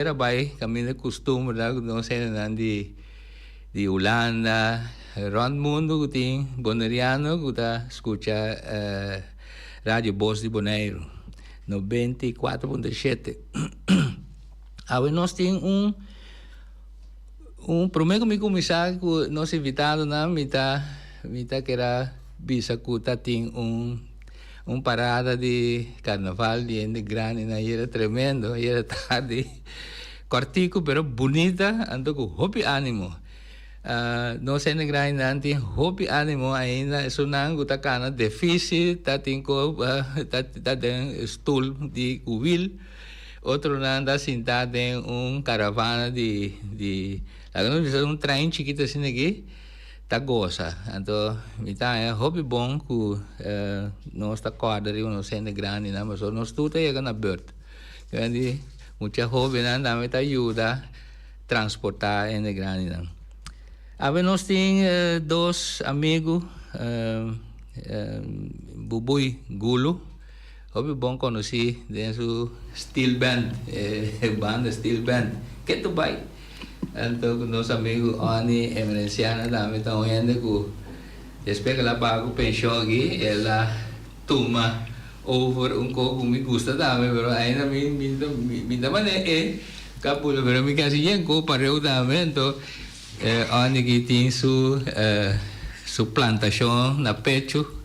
Era bai kaminda kustumbernan ku nos hendenan di di Hulanda, rònt mundu ku tin boneriano ku ta skucha Radio Bos di Boneiru 94.7. Awe nos tin un un promé ku mi kuminsá ku nos invitadonan mi ta mi ta kere bisa ku ta tin un Un parada di carnaval di hende grandi nan yera tremendo, yera tardi. Cortico pero bunita anto cu hopi animo. Nos hende grandi nan tin hopi animo ainda, esunnan cu ta cana dificil ta tin cu ta den stoel di cu wiel, otronan ta sinta den un caravana di di laga nos bisa un trein chikito asina aki. Ta gosa. Anto mi ta haña hopi bon ku nos ta kòrda riba nos hende grandinan pasobra nos tur ta yega na bùrt. Grandi mucha hóbennan tambe ta yuda transportá hende grandinan. Awe nos tin dos amigu, Bubuy Gulu, hopi bon konosí den su steel band, e banda steel band. Ke tu bai? Anto ku nos amigu Onnie Emerenciana tambe ta un hende ku despues ku el a baha ku penshon aki el a tuma over un kos ku mi gusta tambe pero ainda mi mi ta manera e kabulo pero mi kasi yen kos pareu tambe anto Onnie aki tin su su plantashon na pechu.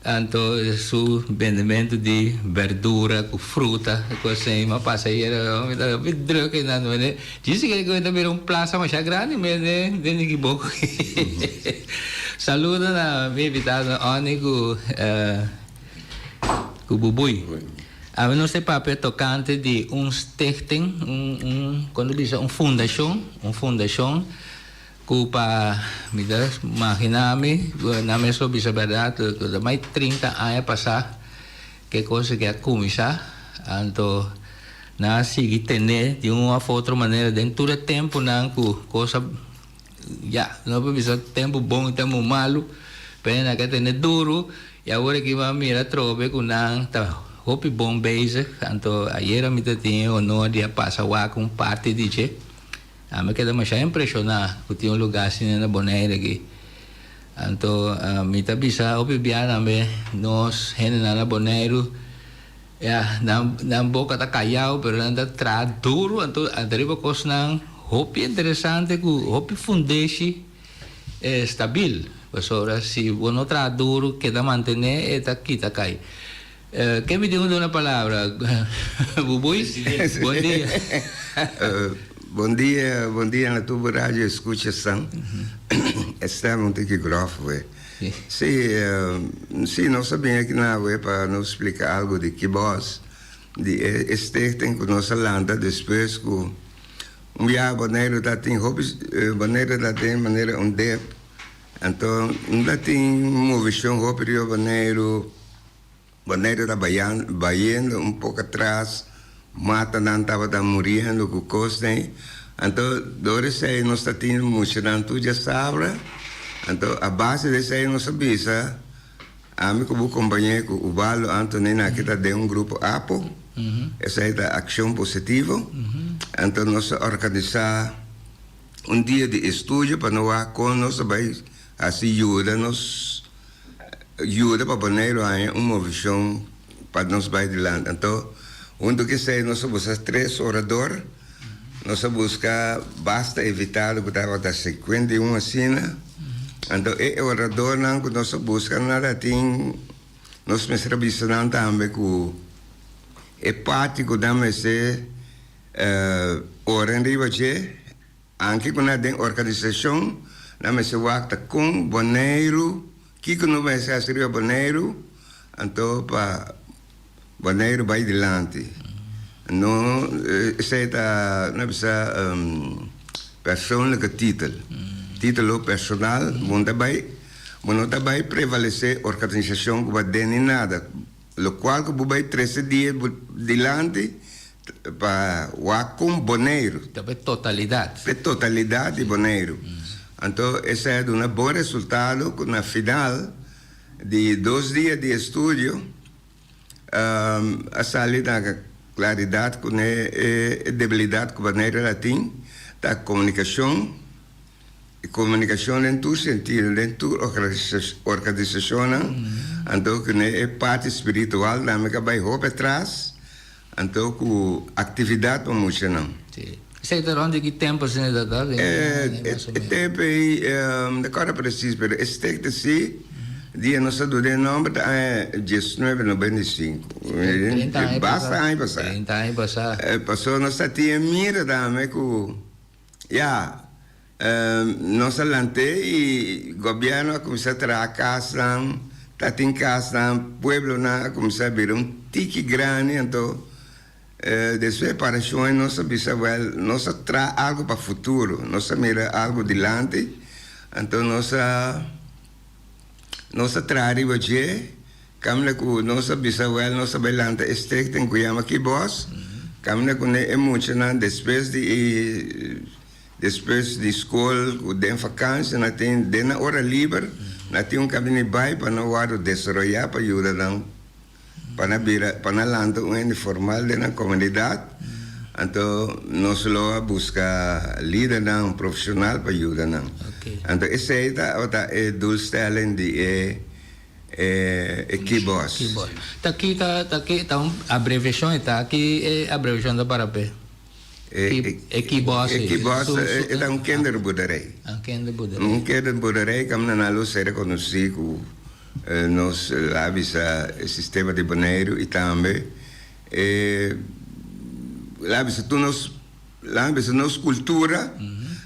Anto su bendementu di berdura ku fruta ku esei mi a pasa ayera mi ta hopi druk einan mene djis kere ku e ta bira un plasa masha grandi mene den di kiboko Saludo na mi invitado Onnie ku ku Bubuy. Awe nos ta papia tokante di un stichting un un kon ta bisa un fundashon un fundashon. Ku pa mi ta magina mi, nan mes lo bisa bèrdat, ku ta mai 30 aña pasá ku e kos aki a kuminsá, anto nan a sigui tene di un òf otro manera den tur e tempunan ku kos a, ya, no por bisa tempu bon i tempu malu, pero nan a tene duru i awor aki bo a mira atrobe ku nan ta hopi bon bezig, anto ayera mi ta tin e honor di a pasa wak un parti di dje. Ami keda masha impreshoná ku tin un lugá asina na Bonaire aki. Anto mi ta bisa hopi bia tambe nos hendenan na Boneiru, ya, nan nan boka ta kayau pero nan ta traha duru anto anta riba kosnan hopi interesante ku hopi fundeshi stabil. Pasobra si bo no traha duru keda mantené e ta kita kai. Ken mi tin ku duna palabra? Bubuy? Bon dia. Bon dia, bon dia na tur bo radio escuchasnan. E stem un tiki grof we. Si, si nos a bini aki na we pa nos splika algo di Kibos, di e stichting ku nos a lanta despues ku un biaha Boneiru ta tin hopi, Boneiru ta tin manera un dip, anto no ta tin moveshon hopi riba Boneiru. Boneiru ta bayendo un poko atras, matanan tabata muriendo ku kosnan. Anto dor esei nos ta tin muchanan tur djasabra. Anto a base di esei nos a bisa, ami ku bo kompañé ku Ubaldo Anthony nan aki ta den un grupo apo, esei ta Akshon Positivo. Anto nos a organisá un dia di estudio pa nos wak kon nos ta bai hasi yuda nos. Yuda pa Boneiru haña un movishon pa nos bai dilanti. Anto, huntu ku esei nos a buska tres orador, nos a buska basta invitado ku tabata 51 asina. Anto e oradornan ku nos a buska nan a tin, nos mester a bisa nan tambe ku e parti ku nan mester ora riba dje, Anke ku na den organisashon nan mester wak ta kon Boneiru, kiko no mester hasi riba Boneiru, anto pa Boneiru bai dilanti. No esei ta nan bisa persoonlijke titel, titulo personal, bo no ta bai bo no ta bai prevalesé organisashon ku bo a den ni nada. Lokual ku bo bai trese dia bo dilanti pa wak kon Boneiru. Ta pa e totalidat. Pa e totalidat di Boneiru. Anto esei a duna bon resultado ku na final di dos dia di estudio a sali na. klaridat ku ne e debilidat ku Boneiru la tin ta komunikashon, e komunikashon den tur sentido, den tur organisashonnan, anto ku ne e parti spiritual tambe ka bai hopi atras, anto ku aktividat pa muchanan. Sí. Esei ta rond di ki tempu asina ta ta? E tempu ei, no kòrda presis, pero e stek ta si, dia nos a duna e nòmber ta aña diesnuebe nobenta i sinku. Basta aña pasá. Treinta aña pasá. Pasobra nos ta tin e mira tambe ku, ya, nos a lant'é i gobièrnu a kuminsá traha kasnan, ta tin kasnan, pueblonan a kuminsá bira un tiki grandi, anto Despues parashon ei nos a bisa wèl nos a traha algu pa futuro, nos a mira algu dilanti, anto nos a nos a traha riba dje, kaminda ku nos a bisa wèl nos a bai lanta e stichting ku yama Kibos, kaminda ku ne e muchanan despues di e despues di skol ku den fakansia nan tin den nan ora liber nan tin un kaminda di bai pa nan wòrdu desaroyá pa yuda nan. Pa nan bira, pa nan lanta un hende formal den nan komunidat, anto nos lo a buska lidernan profeshonal pa yuda nan. Anto esei ta tabata e doelstelling di e e Kibos. Kibos. Ta ki ta ta ki ta un abreviashon e ta? Ki e abreviashon ta para p'e? E Kibos ei. E Kibos e ta un kinderboerderij. Un kinderboerderij. Un kinderboerderij kaminda nan lo ser rekonosí ku Nos a bisa e sistema di Boneiru i tambe e la bisa tur nos la bisa nos kultura.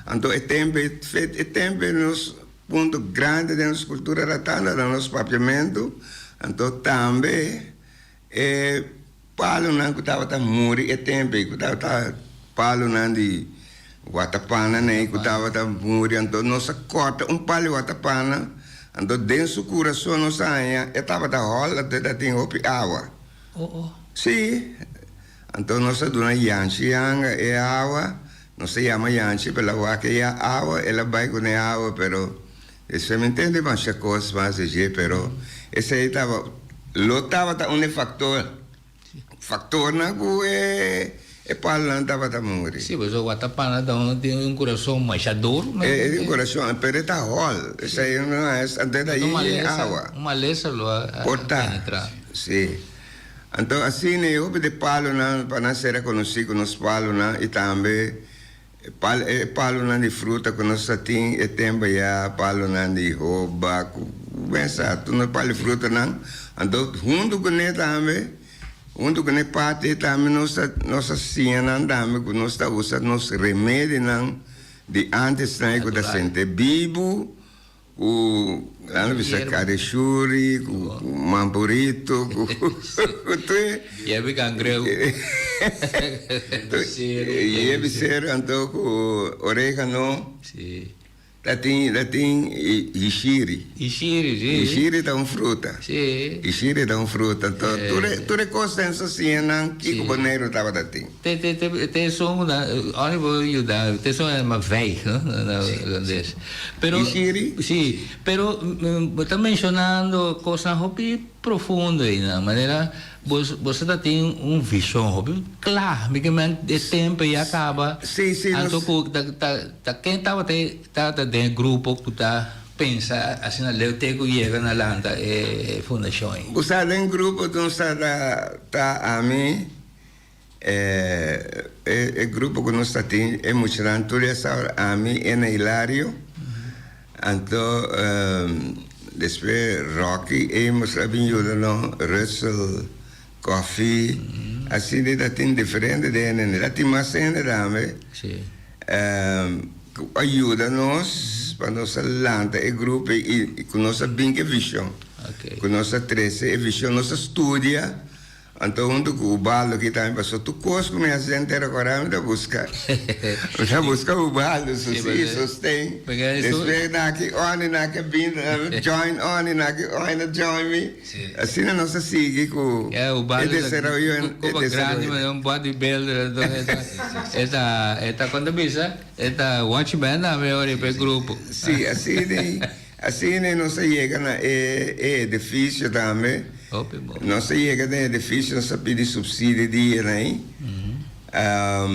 Anto e tempu e tempu nos punto grandi den nos kultura ta tanda na nos papiamentu. Anto tambe E palunan ku tabata muri e tempu ei, ku tabata palunan di watapana nei ku tabata muri, anto nos a kòrta un palu di watapana, anto den su kurason nos a haña e tabata hòl, anto e tatin hopi awa. Sí, anto nos a duna Yanchi yanga e awa, nos a yama Yanchi pa el a wak e awa, el a bai ku e awa, pero Esei mi ntende masha kos mas di dje, pero esei taba, lo tabata un e faktor, faktornan ku e e palonan tabata muri. Sí, pasobra watapana ta un tin un kurason masha duru. E tin un kurason, pero e ta hòl, esei no es, anto e ta yin yin awa. Un malesa lo a penetrá. Sí. Anto asina e hopi di palonan pa nan ser rekonosí ku nos palonan i tambe E pal e palonan di fruta ku nos ta tin e tempu ya, palonan di hoba ku ben sa tur nos palo di frutanan. Anto huntu kuné tambe, huntu kuné parti tambe nos ta nos ta siña nan tambe ku nos ta usa nos remedinan di antes nan ku ta sente bibu. Ku nan a bisa kareshuri, ku mampurito, ku tur e. Yerbi kangreu. Yerbi seru anto ku oregano. Si. Ta tin ta tin hishiri. Hishiri, si. Hishiri ta un fruta. Si. Hishiri ta un fruta. Anto tur e tur e kos den so siña nan kiko Boneiru tabata tin. Te te te te esun na ora bo yuda te esun na ma vijg no na holandes. Pero Ishiri? Si, pero bo ta mencionando cosnan hopi profundo eynan, manera bo boso ta tin un vision hopi cla, mi ke men e tempo ya caba, Si, si, nos anto cu ta ta ta ken tabata tabata den e grupo cu ta pensa asina leu te cu yega na lanta e fundacion ey? Bo sa den grupo nos ta ta ami. E grupo ku nos ta tin e muchanan tur ya sa ora ami Ena Hilario anto despues Rocky Amos a bin yuda nos Russell Coffie asina ta tin diferente den hende ta tin mas hende tambe ku a yuda nos pa nos a lanta e grupo i ku nos a bin ku e vision ku nos a trese e vision nos a studia. Anto huntu ku Ubaldo ki tambe paso tur kos ku mi hasi den tera kora mi ta buska mi ta buska Ubaldo su si sosten despues nan aki oni nan ke bin join oni nan aki oni na join mi asina nos a sigui ku e desaroyo e desaroyo. Un bodybuilder e ta e ta kon ta bisa e ta watchman tambe ora e grupo. Si asina asina nos a yega na e e edifisio tambe. Hopi bon. Nos a yega den edifisio, nos a pidi supsidio di INAI.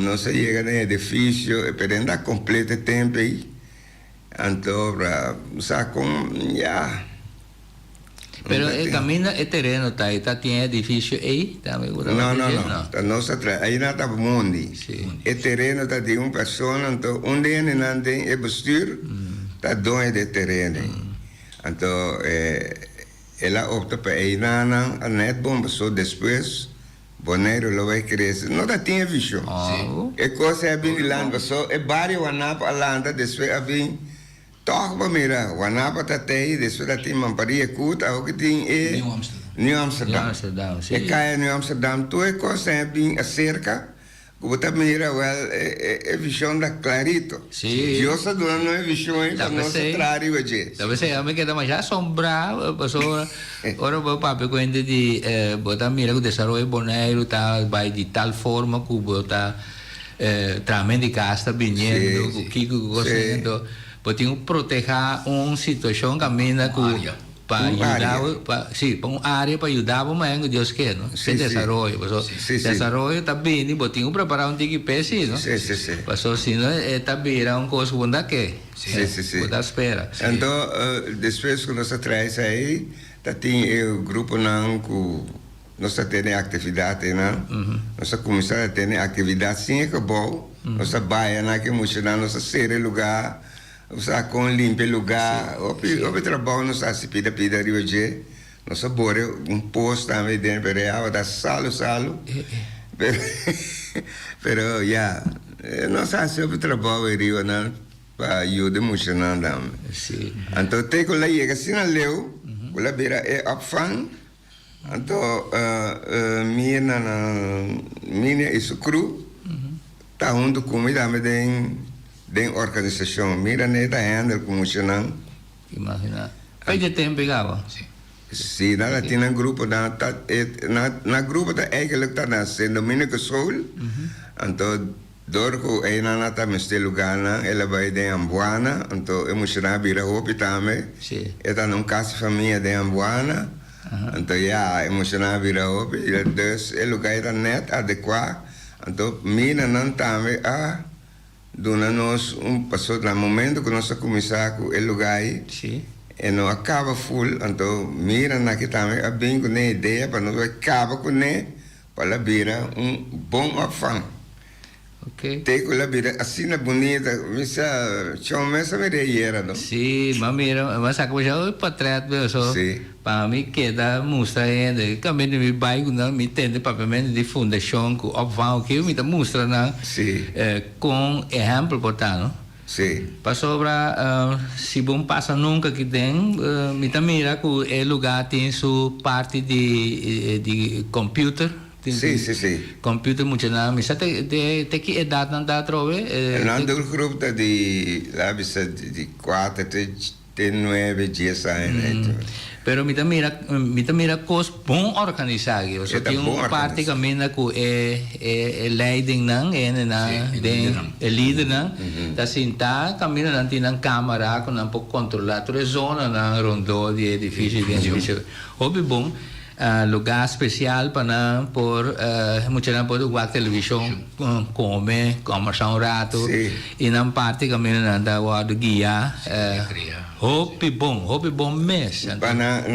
Nos a yega den edifisio, pero e no ta kompleto e tempu ei. Anto, sa kon, ya. Pero e kaminda e tereno ta ei, ta tin e edifisio ei tambe ku tabata No, no, no. Ta nos a traha. Ei nan ta mondi. E tereno ta di un persona, anto un di hendenan den e bestuur ta doño di e tereno ei. Anto el a opta pa einanan a net bon paso despues Boneiru lo bai krese. No ta tin e vishon. E kos ei a bin dilanti paso e bario Wanapa a lanta despues a bin tòg bo mira Wanapa ta tei despues ta tin Mamparia Kut awo ki tin e New Amsterdam. E kaya New Amsterdam tur e kos ei a bin aserka. Ku bo ta mira, wèl, e vishon ta klarito. Dios a duna nos e vishon ei pa nos a traha riba dje. Ta p'esei ami keda masha asombrá, pasobra ora bo papia ku hende di bo ta mira ku desaroyo Boneiru ta bai di tal forma ku bo ta trahamen di kas ta biniendo, ku kiko ku kos asina, anto bo tin ku protehá un situashon kaminda ku. Pa yuda bo, pa, si, pa un área pa yuda bo mañana ku Dios ke, no? Ke desaroyo. Paso, desaroyo ta bini, bo tin ku prepará un tiki p'e si, no? Paso, si no, e ta bira un kos ku bo no ta ke. Bo ta spera. Anto, despues ku nos a traha esei, ta tin e gruponan ku nos ta tene aktividat einan. Nos a kuminsá ta tene aktividat sin e gebou. Nos a baya na ke muchanan, nos a sera e lugá. Nos a kon limpia lugá, hopi hopi trabou nos a hasi pida pida riba dje. Nos a bore un pos tambe den pero e awa ta salu salu. Pero pero ya, nos a hasi hopi trabou ei riba nan pa yuda e muchanan tambe. Anto te ku la yega asina leu ku la bira e opvang, anto Mirna nan Mirna i su crew ta huntu ku mi tambe den Den organisashon mira ne ta handle ku muchanan. Imagina. P'e dje tempu e gaba. Si, nan a tin nan grupo nan ta e nan grupo ta eigenlijk ta na Sint Dominicus School. Anto dor ku einan a ta mester lugarnan el a bai den Ambuana anto e muchanan a bira hopi tambe. E ta na un kas di famia den Ambuana. Anto ya e muchanan a bira hopi dus e lugar ei ta net adekuá. Anto mira nan tambe a. Duna nos un paso na momento ku nos a kuminsá ku e lugá ei, e no a kaba ful, anto mira na ki tambe a bin ku ne idea pa nos bai kaba kuné pa la bira un bon opvang. Te ku la bira asina bunita, mi sa chon mes a mira ayera no. Sí, m'a mira, m'a saka masha un potret mi so. Pa mi keda mustra hende, kaminda mi bai ku nan, mi tende papiamentu di fundashon ku opvang oki, mi ta mustra nan kon ehèmpel por ta, no? Pasobra si bo pasa nunka aki den, mi ta mira ku e lugá tin su parti di computer, computer muchanan, mi sa te ki edat nan ta atrobe? Nan doelgroep ta di, laat bisa, di kuater te. Te nuebe dies aña na e tur. Pero mi ta mira, mi ta mira kos bon organisá aki. E ta Tin bon un parti organisá. kaminda ku e e leidingnan, e hendenan Sí, e den lidernan. e lidernan ta sintá kaminda nan tin nan kamara ku nan por kontrolá tur e zonanan rondó di e edifisio, di e edifisio. Hopi bon. Lugá spesial pa nan por muchanan por wak televishon, kome, kòmbersá un ratu i nan parti kaminda nan ta wòrdu guiá. Hopi bon, hopi bon mes. Pa nan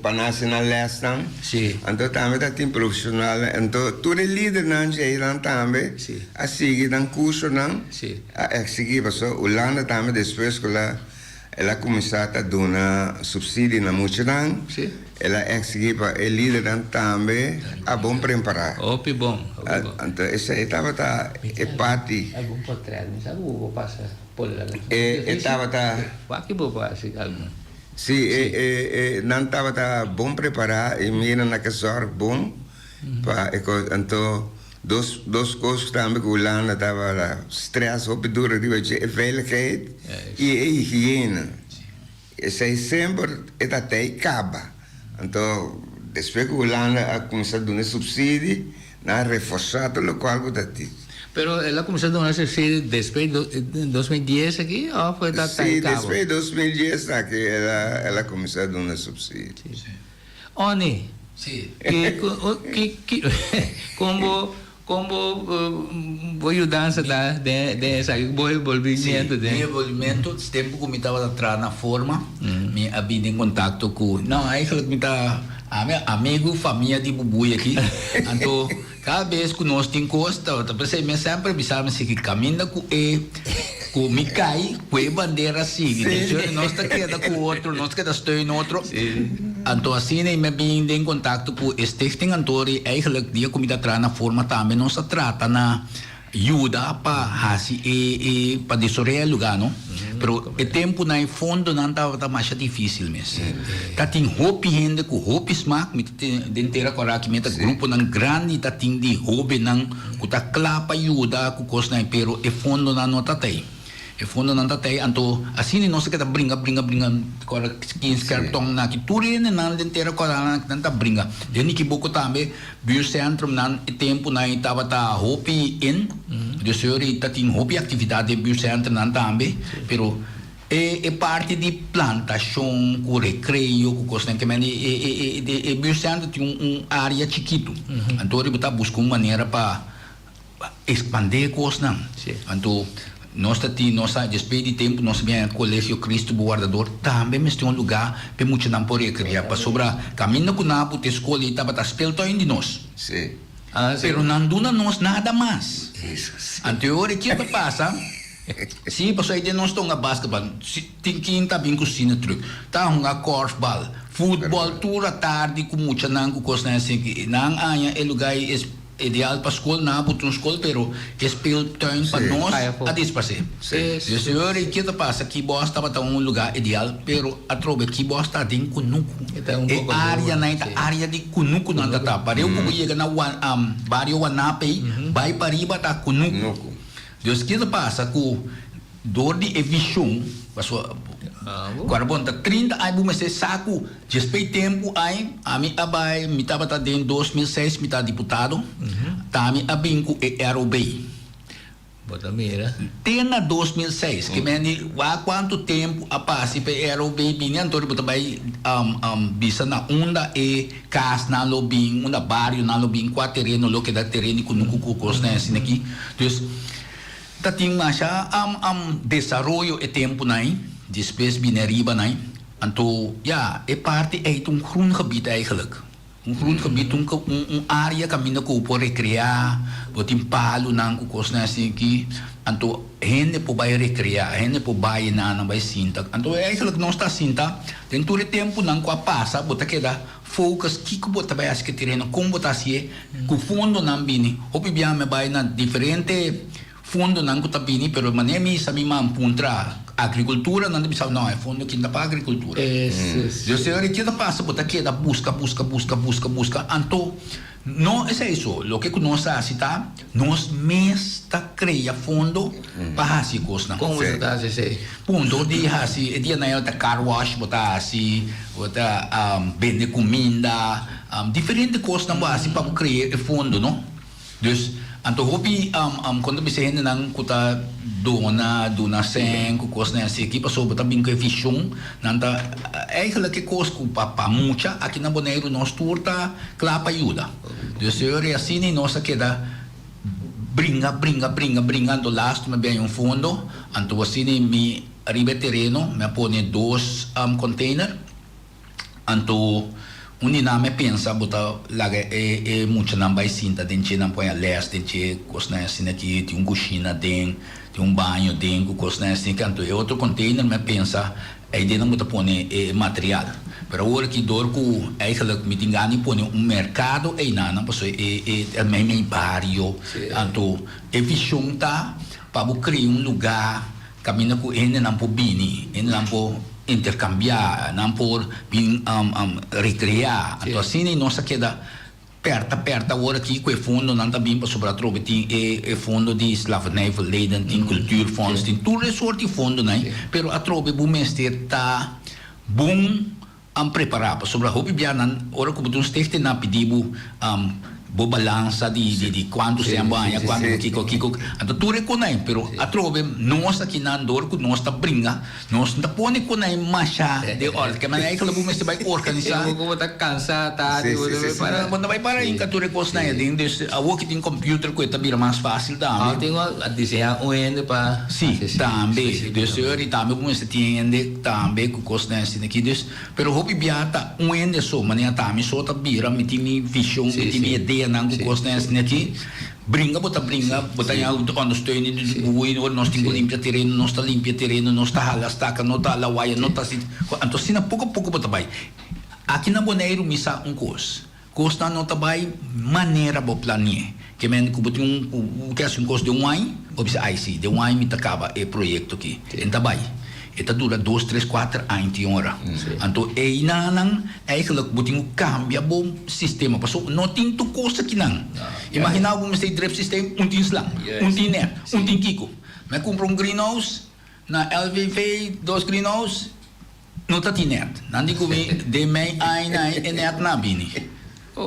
pa nan hasi nan lèsnan. Anto tambe ta tin profeshonalnan. Anto tur e lidernan djeinan tambe a sigui nan kursonan, a eksigí pasobra Hulanda tambe despues ku la. El a kuminsá ta duna supsidio na muchanan. El a eksigí pa e lidernan tambe a bon prempará. Hopi bon, hopi bon. Anto esei tabata e parti. Algun portret, mi sa ku bo por pasa por la. E tabata. Wak bo por hasi algun. Sí, e nan tabata bon prepará i mira nan ke sòrg bon pa e kos. Anto Dos dos kos tambe ku Hulanda tabata stress hopi duro riba dje, e veiligheid i e higiena. Esei semper e ta tei kaba. Anto despues ku Hulanda a kuminsá duna supsidi, nan a reforsá tur lokual ku ta tin. Pero el a kuminsá duna supsidi despues di 2010 aki òf e ta tei Sí, kaba? despues di 2010 aki el a kuminsá duna supsidi. Oni. Sí. Ki ki kon bo kon bo bo yudansa ta den den esaki bo envolvimiento den. Mi envolvimiento tempu ku mi tabata traha na forma mi a bini den kontakto ku no eigenlijk mi ta ami amigu famia di Bubuy aki anto kada bes ku nos tin kos ta ta p'esei mi a semper bisa mi si kaminda ku e ku mi kai ku e bandera sigui nos ta keda ku otro nos ta keda steun otro. Anto asina i mi a bin den kontakto ku e stichting anto eigenlijk dia ku mi ta traha na forma tambe nos a trata na yuda pa hasi e e pa desorea e luga no pero e tempunan e fondonan tabata masha dificil mes ta tin hopi hende ku hopi smak mi ta den tera kora aki mi ta gruponan grandi ta tin di hobennan ku ta kla pa yuda ku kosnan pero e fondonan no ta tei. E fondonan ta tei, anto asina nos ta keda bringa, bringa, bringa, kora kin skerpton na ki tur hendenan den tera kora nan ta bringa. Den Nikiboko tambe buurtcentrum nan e tempunan ei tabata hopi in, dus yori ta tin hopi aktividat den buurtcentrum nan tambe, pero e e parti di plantashon ku rekreo ku kosnan ke men e e e buurtcentrum tin un area chikitu, anto riba ta buska un manera pa. Pa expandé e kosnan. Anto nos ta tin, nos a despues di tempu nos a bin haña Colegio Cristo Bo Wardador tambe mester un lugá pa e muchanan por recreá pasobra caminda cu nan a buta e scol ei tabata speeltuin di nos. Pero nan duna nos nada mas. Anto e ora kier ta pasa? Sí, pasobra ei den nos ta hunga basketbal, tin kin ta bin cu sine truck, ta hunga korfbal, futbol tur atardi cu muchanan cu cosnan asina. Nan haña e lugá ei. Ideal pa skol, nan a buta un skol pero e speeltuin pa nos a disparsé. Dus e ora ei ke ta pasa Kibos tabata un lugar ideal pero atrobe Kibos ta den kunuku. E área nan ta área di kunuku nan ta ta. Pareu ku bo yega na bario Wanape ei bai pariba ta kunuku. Dus ke ta pasa ku Dor di e vision, pasobra ku bon ta 30 aña bo mester sa ku djespei tempu ai ami a bai mi tabata den 2006 mi ta diputado ta ami a bin ku e ROB. Bo ta mira. Te na 2006 ke men di wak kuantu tempu a pasa pa e ROB bini anto bo ta bai bisa na unda e kasnan lo bin unda barionan lo bin kua tereno lo keda tereno di kunuku ku kosnan asina aki dus. Ta tin masha desaroyo e tempunan ei, despues bini ariba nan ei. Anto, ya, e parti ei ta un groengebied eigenlijk. Un groengebied, un un area kaminda ku bo por rekreá, bo tin palunan ku kosnan asin aki. Anto hende por bai rekreá, hende por bai einan, nan bai sinta. Anto eigenlijk nos ta sinta den tur e tempunan ku a pasa, bo ta keda focus kiko bo ta bai hasi ku e tereno, kon bo ta hasié. Ku fondonan bini. Hopi bia mi bai na diferente fondonan ku ta bini, pero manera mi sa mi man puntra agrikultura, nan ta bisa no, e fondo aki no ta pa agrikultura. Dios señor, i ke ta pasa? Bo ta keda buska, buska, buska, buska, buska. Anto, no esei so. Loke ku nos ta hasi ta, nos mes ta krea fondo pa hasi e kosnan. Kon bo ta hasi esei? Punto di hasi, e dianan ei ta car wash bo ta hasi, bo ta bende kuminda. Diferente kosnan bo hasi pa bo krea e fondo no. Dus anto hopi kon ta bisa hendenan ku ta dona, duna sèn ku kosnan asi aki pasobra bo ta bin ku e vishon nan ta eigenlijk e kos ku pa pa mucha aki na Boneiru nos tur ta kla pa yuda. Dus e ora asina nos a keda bringa bringa bringa bringa anto lastu mi a bin un fondo anto asina mi riba e tereno mi a pone dos container. Anto un di nan me pensa bo ta laga e e muchanan bai sinta den dje nan por haña les den dje kosnan asina aki tin un kushina den tin un baño den ku kosnan asina aki anto e otro container me pensa ei den nan bo ta pone e material pero awor aki dor ku eigenlijk mi tin gana di pone un merkado einan pasobra e e ta meimei bario anto e vision ta pa bo krea un luga. Kaminda ku hendenan por bini, hendenan por interkambiá, nan por bin rekreá. Anto asina nos a keda pèrta pèrta awor aki ku e fondonan ta bin pasobra atrobe tin e fondo di slavernijverleden, tin cultuurfonds, tin tur e sort di fondonan, pero atrobe bo mester ta bon prepará pasobra hopi bia nan ora ku bo ta un stichting nan a pidi bo. Bo balansa di di di kuantu sèn bo haña, kuantu kiko kiko. Anto tur e konai, pero atrobe nos akinan dor ku nos ta bringa, nos no ta pone konai masha den orde. Ke manera eigenlijk bo mester bai organisá. Bo ku bo ta kansa tardi, bo ta bai para. Bo ta bai para hinka tur e kosnan aden. Dus awor ki tin computer ku e ta bira mas fásil tambe. Awor tin ku diseñá un hende pa Sí, tambe. Dus e tambe bo mester tin hende tambe ku kosnan asina aki. Dus. Pero hopi bia ta un hende so, manera ta ami so ta bira, mi tin mi vision, mi tin mi ideanan ku kosnan asina aki. Bringa bo ta bringa, bo ta ña ondersteunen di bui, ora nos tin ku limpia tereno, nos ta limpia tereno, nos ta hala staka, no ta hala waya, no ta hasi, anto asina poko poko bo ta bai. Aki na Boneiru mi sa un kos, Kosnan no ta bai manera bo plani'é. Ke men ku bo tin un ku bo ke hasi un kos den un aña, bo bisa ai si, den un aña mi ta kaba e proyekto aki. E ta bai. E ta dura dos, tres, kuater aña tin ora. Anto einanan eigenlijk bo tin ku kambia bo sistema pasobra no tin tur kos akinan. Imaginá bo mester drip system, un tin slang, un tin net, un tin kiko. Mi a kumpra un greenhouse na LVV, dos greenhouse. No ta tin net. Nan di ku mi den mei aña ei e net na bini.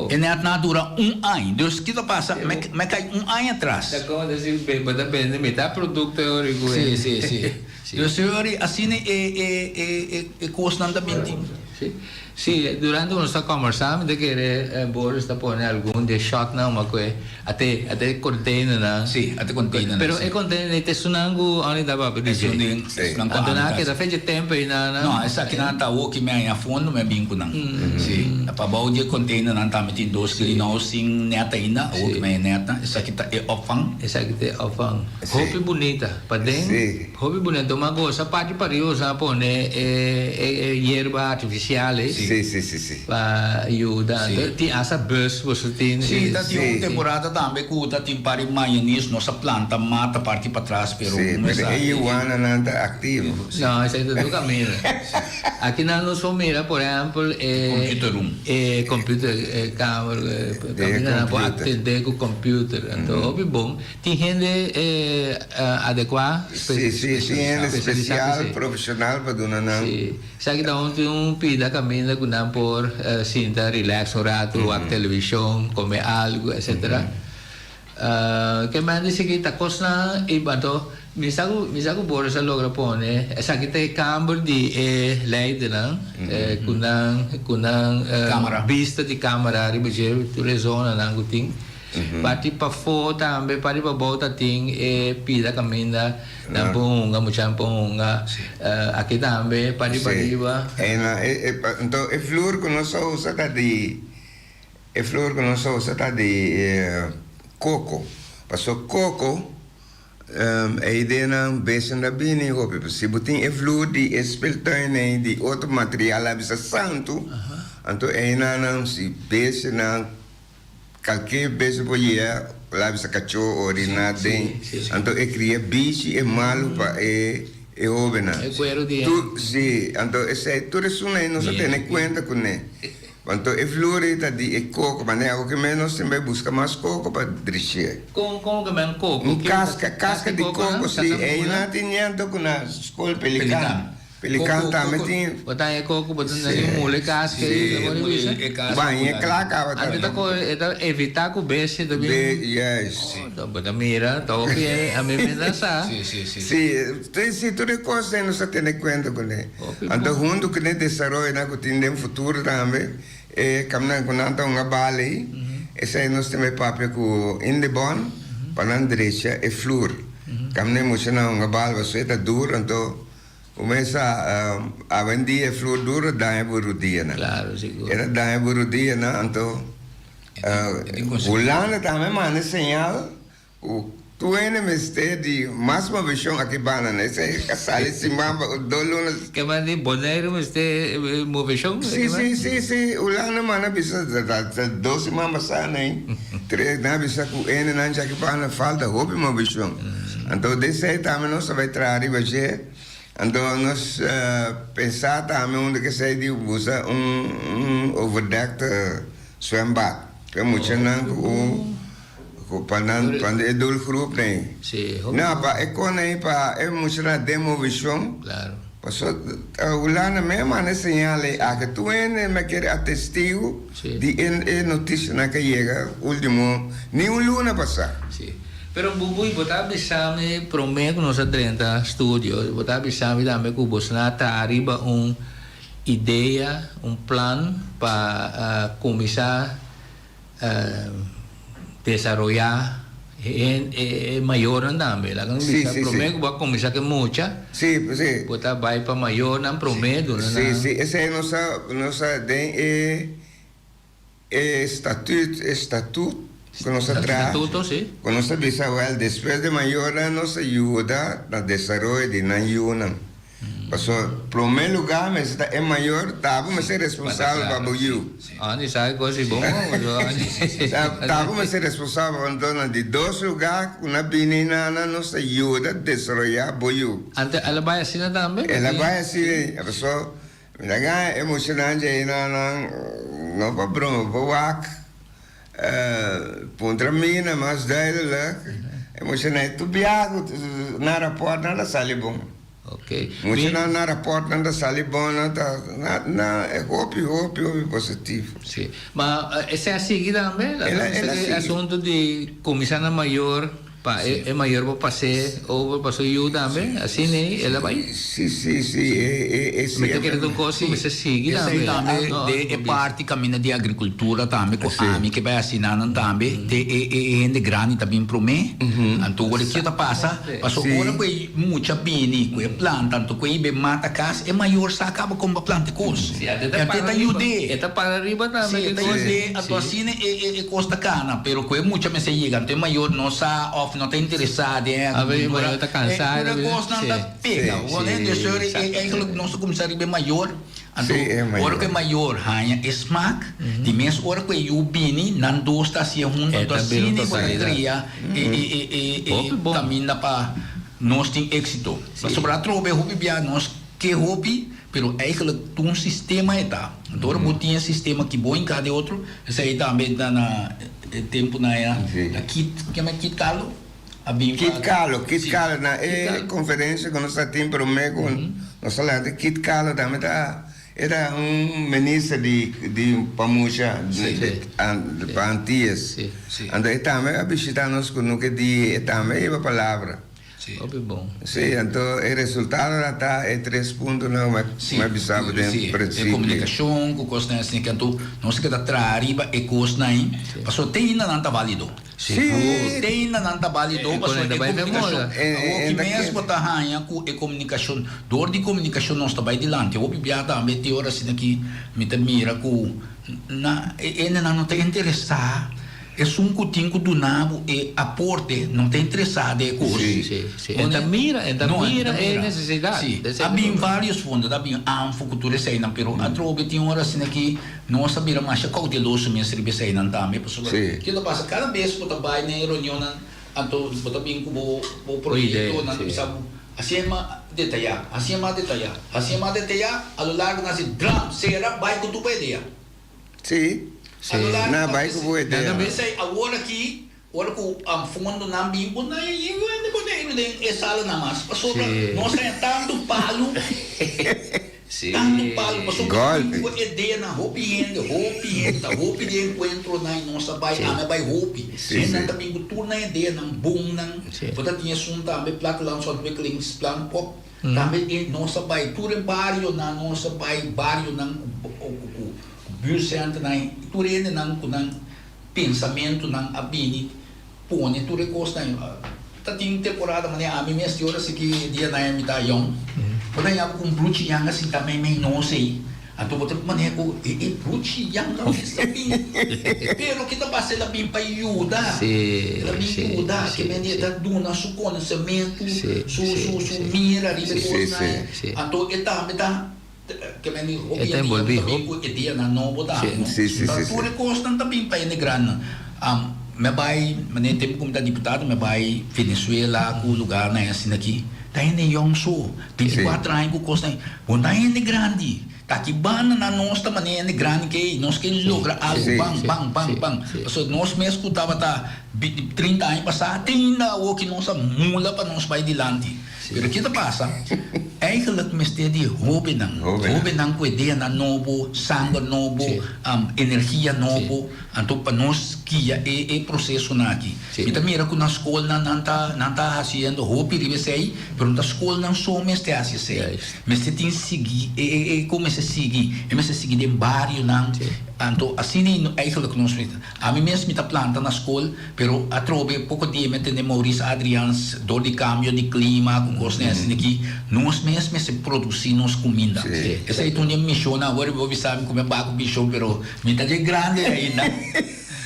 E net na dura un aña. Dus ki ta pasa? Mi a kai un aña atras. Ta komo ta si bo ta bende mitad produkto e ora ku e. Si, si, si. Dus e ora asina e e e e kosnan ta binti. Si. Si, durante ku nos ta kòmbersá mi ta kere Boris ta pone algun di e shòtnan ma ku e ate ate containernan. Si, ate containernan, Pero si. e container ei ta esunnan ku Only ta papia di Esun dje. di esunnan ku Anto ami nan a ta keda fecha tempu ei nan nan. No, esakinan ta awo ki mi haña fondo mi a bin ku nan. Si, pa bou di e containernan tambe tin dos greenhouse sin net ainda, awo ki mi haña netnan. Esaki ta e opvang. Esaki ta e opvang. Hopi bunita. Paden. Si. Hopi bunito ma gosa parti pariba sa pone e yerba artificial ei. Si, si, si, si. Pa yuda. Si. Tin hasta bus boso tin. Si, ta tin un temporada tambe cu ta tin par di mayonis, nos a planta mata parti patras pero Si, un pero mesa e yuwananan ta activo. No, esei ta tur caminda. Aki nan nos por mira por ehempel e. Computer room. E computer kamer, caminda nan por atende cu computer. Anto hopi bon. Tin hende adekuá, Sí, sí, tin hende spesialisá spesial, p'esei. profesional pa duna nan. Sí. Esaki ta un tin un pida kaminda ku nan por sinta relax un ratu, wak televishon, kome algu, etsetera. Ke men di sigui ta kosnan i anto mi sa ku mi sa ku Boris a logra pone esaki ta e kamber di e leidernan ku nan ku nan Kamera. bista di kamera riba dje tur e zonanan ku tin. Parti pafó tambe, parti pabou ta tin e pida kaminda nan por hunga, muchanan por hunga. Aki tambe, parti pariba. Anto e flur ku nos a usa ta di, e flur ku nos a usa ta di koko. Pasobra koko e ideanan bes nan ta bini hopi. Si bo tin e flur di e speeltuin ei di otro material a bisa santu, anto einan si bestianan. Kalke bes bo yea la bisa kachó oriná den, anto e kria bichi e malu pa e e hóbennan. E kueru di Tur, sí, anto esei tur esun ei nos a tene kuenta kuné. Anto e flur ei ta di e koko, manera awo ke men nos tin bai buska mas koko pa drish'é. Kon, kon ke men koko? Un kaska, kaska di koko, sí, einan tin nianto ku na skol pelikan. Pelikan tambe tin. Bo ta haña koko, bo ta haña mule kaska ei, bo ta bisa. Baña kla kaba ta. Anto ta kohe, e ta evitá ku bestia ta bin. Yes. Oh, bo ta mira, ta hopi ei, ami mes a sa. Si, si, si. Si, si, tur e kos ei nos ta tene kuenta kuné. Anto huntu ku e desaroyonan ku tin den futuro tambe, e kaminan ku nan ta hunga bal ei, esei nos tin bai papia ku Indebon pa nan drecha e flur. Kaminda e muchanan hunga bal pasobra e ta duro, anto. Kumesa awendia e flor duro daña bo rudianan. Claro, sigur. E ta daña bo rudianan, anto Hulanda tambe manda señal ku tur hende mester di mas moveshon aki banda. Esei a sali siman pa dos luna. Ke manda di Boneiru mester moveshon? Si, si, si, si. Hulanda manda bisa ta dos siman pasá nei, tres, nan a bisa ku hendenan djaki banda falta hopi moveshon. Anto desei tambe nos ta bai traha riba dje. Anto nos pensa tambe unda kesei di usa un overdekte zwembad. Pa e muchanan ku pa nan pa e doelgroep nei. No, pa e kon ei pa e muchanan den movishon. Paso Hulanda mes a manda e señal ei aki tur hende me kere a testigo di e noticianan ke yega ultimo ni un luna pasa. Si. Pero Bubuy bo ta bisa mi prome ku nos a drenta studio bo ta bisa mi tambe ku bosnan a traha riba un idea, un plan pa kuminsá desaroyá e mayornan tambe. Laga nos bisa promé ku bo a kuminsá ku e mucha, bo ta bai pa mayornan promé duna nan. Sí, sí, esei nos a, nos a den e e statuut, e statuut ku nos a traha, ku nos a bisa wèl despues di mayornan nos a yuda na desaroyo di nan yunan. Pasobra prome lugar mester ta e mayor, ta bo mester responsabel pa bo yu. Andy sa e cos di bon Andy. Ta bo mester responsabel pa bo na di dos lugar cu na bini na nan nos ta yuda desaroya bo yu. Ante el a bay asina tambe? El a bay asina, pasobra mi ta gana emocionan dje na nan no pa broma pa wak. Puntra mi na mas duidelijk, e muchanan tur biaha cu nan raportnan ta sali bon. Muchanan nan raportnan ta sali bon, nan ta na e hopi hopi hopi positivo. Si, ma esei a sigui tambe? El a sigui. E asunto di cuminsa na mayor Pa e mayor por pas'é over pa su yu tambe, asina ei el a bai. Sí, sí, sí, e Mi ta kere ta un kos ku mester sigui tambe. Esei tambe den e parti kaminda di agrikultura tambe ku ami ke bai hasi nan tambe, te e hende grandi ta bin promé. Anto ora kiko ta pasa, pasobra ora ku e mucha bini ku e planta anto ku e ibe mata kas, e mayor sa kaba kon pa planta e kos. E ta yud'é. E ta para riba tambe. Sí, e ta yud'é. Anto asina e kos ta kana. Pero ku e mucha mester yega, anto e mayor no sa of no ta interesá den e agricultura, e tur e kosnan ta pega. Dus eigenlijk nos ta kuminsá riba e mayor, anto ora ku e mayor haña e smak, di mes ora ku e yu bini, nan dos ta hasié huntu, anto asina bo ta krea e kaminda pa nos tin éksito. Pasobra atrobe hopi bia nos ke hopi, pero eigenlijk tur un sistema e ta. Anto ora bo tin e sistema ki bo hinká den otro, esei tambe ta na e tempunan ya, ta Kit, kema Kit Carlo a bin pa. Kit Carlo, Kit Carlo na e konferensia ku nos ta tin promé ku nos a lanta, Kit Carlo tambe ta e ta un minister di di pa mucha pa Antias. Anto e tambe a bishita nos kunuke di e tambe a hiba palabra. Sí. Hopi bon. Sí, anto e resultadonan ta e tres puntonan ku mi a bisa bo den prinsipio. Sí, e komunikashon ku kosnan asina ke anto nos a keda traha riba e kosnan ei, pasobra te ainda nan ta válido. Sí. Te ainda nan ta válido pasobra e komunikashon, awor ki mes bo ta haña ku e komunikashon, dor di komunikashon nos ta bai dilanti. Hopi bia tambe te ora asina ki mi ta mira ku na e hendenan no ta interesá. Esun ku tin ku duna bo e aporte no ta interesá den e kos. Sí, sí, sí. E ta mira, e ta mira e nesesidat. Sí, a bin varios fondo, a bin ANFO ku tur eseinan, pero atrobe tin ora asina ki nos a bira masha kouteloso mes riba eseinan tambe, pasobra kiko ta pasa kada bes bo ta bai na e reunionnan anto bo ta bin ku bo bo proyekto, nan ta bisa bo hasié mas detayá, hasié mas detayá, hasié mas detayá, a lo largo nan a si dram, sera, bai ku tur bo idea. Sí. Sí. Na bai ku bo idea. P'esei awor aki, ora ku fondonan bin, bo no a yega hende Boneiru den e salanan mas, pasobra nos haña tantu palu, tantu palu, pasobra bo tin ku ideanan, hopi hende, hopi hende, ta hopi di enkuentronan i nos a bai, ami a bai hopi, hendenan ta bin ku tur nan ideanan bonnan, bo ta tin esun tambe, Plattelandsontwikkelingsplan, pop. Tambe e nos a bai tur e barionan, nos a bai barionan ku ku buurtcenternan i tur hendenan ku nan pensamentunan a bini pone tur e kosnan. Ta tin temporada manera ami mes di ora sigui dianan mi ta yòn, bo ta yama ku un bruchi yanga sinta meimei nos ei. Anto bo ta manera ku e e bruchi yanga mes ta bin. Pero ke ta pasa? El a bin pa yuda. El a bin yuda. Ke men e ta duna su konosementu, su su su mira riba e kosnan. Anto e tambe ta ke men hopi hende ta bin ku ideanan nobo tambe. Ta tur e kosnan ta bin pa hende grandinan. Mi a bai, manera e tempu ku mi ta diputado, mi a bai Venezuela ku lugarnan asina aki. Ta hende yòn so. 24 aña ku kosnan. Bo no ta hende grandi. Ta ki banda nan nos ta manera hende grandi ke ei. Nos ke logra algu. Ban, ban, ban, ban. Pasobra nos mes ku tabata 30 aña pasá, te ainda awor ki nos a mula pa nos bai dilanti. Pero ke ta pasa? Eigenlijk mester di hóbennan. Hóbennan ku ideanan nobo, sanger nobo, energia nobo. Anto pa nos guia e e prosesonan aki. Mi ta mira ku na skolnan nan ta nan ta hasiendo hopi riba esei, pero no ta skolnan so mester hasi esei. Mester tin sigui e e e ku mester sigui, e mester sigui den barionan. Anto asina eigenlijk nos mester. Ami mes mi ta planta na skol, pero atrobe poko dia mi a tende Maurice Adriaans dor di kambio di klima ku kosnan asina aki, nos mes mester produsi nos kuminda. Esei ta un di e mishonnan, awor bo bisa mi ku mi a baha ku mishon pero mi ta dje grandi ainda.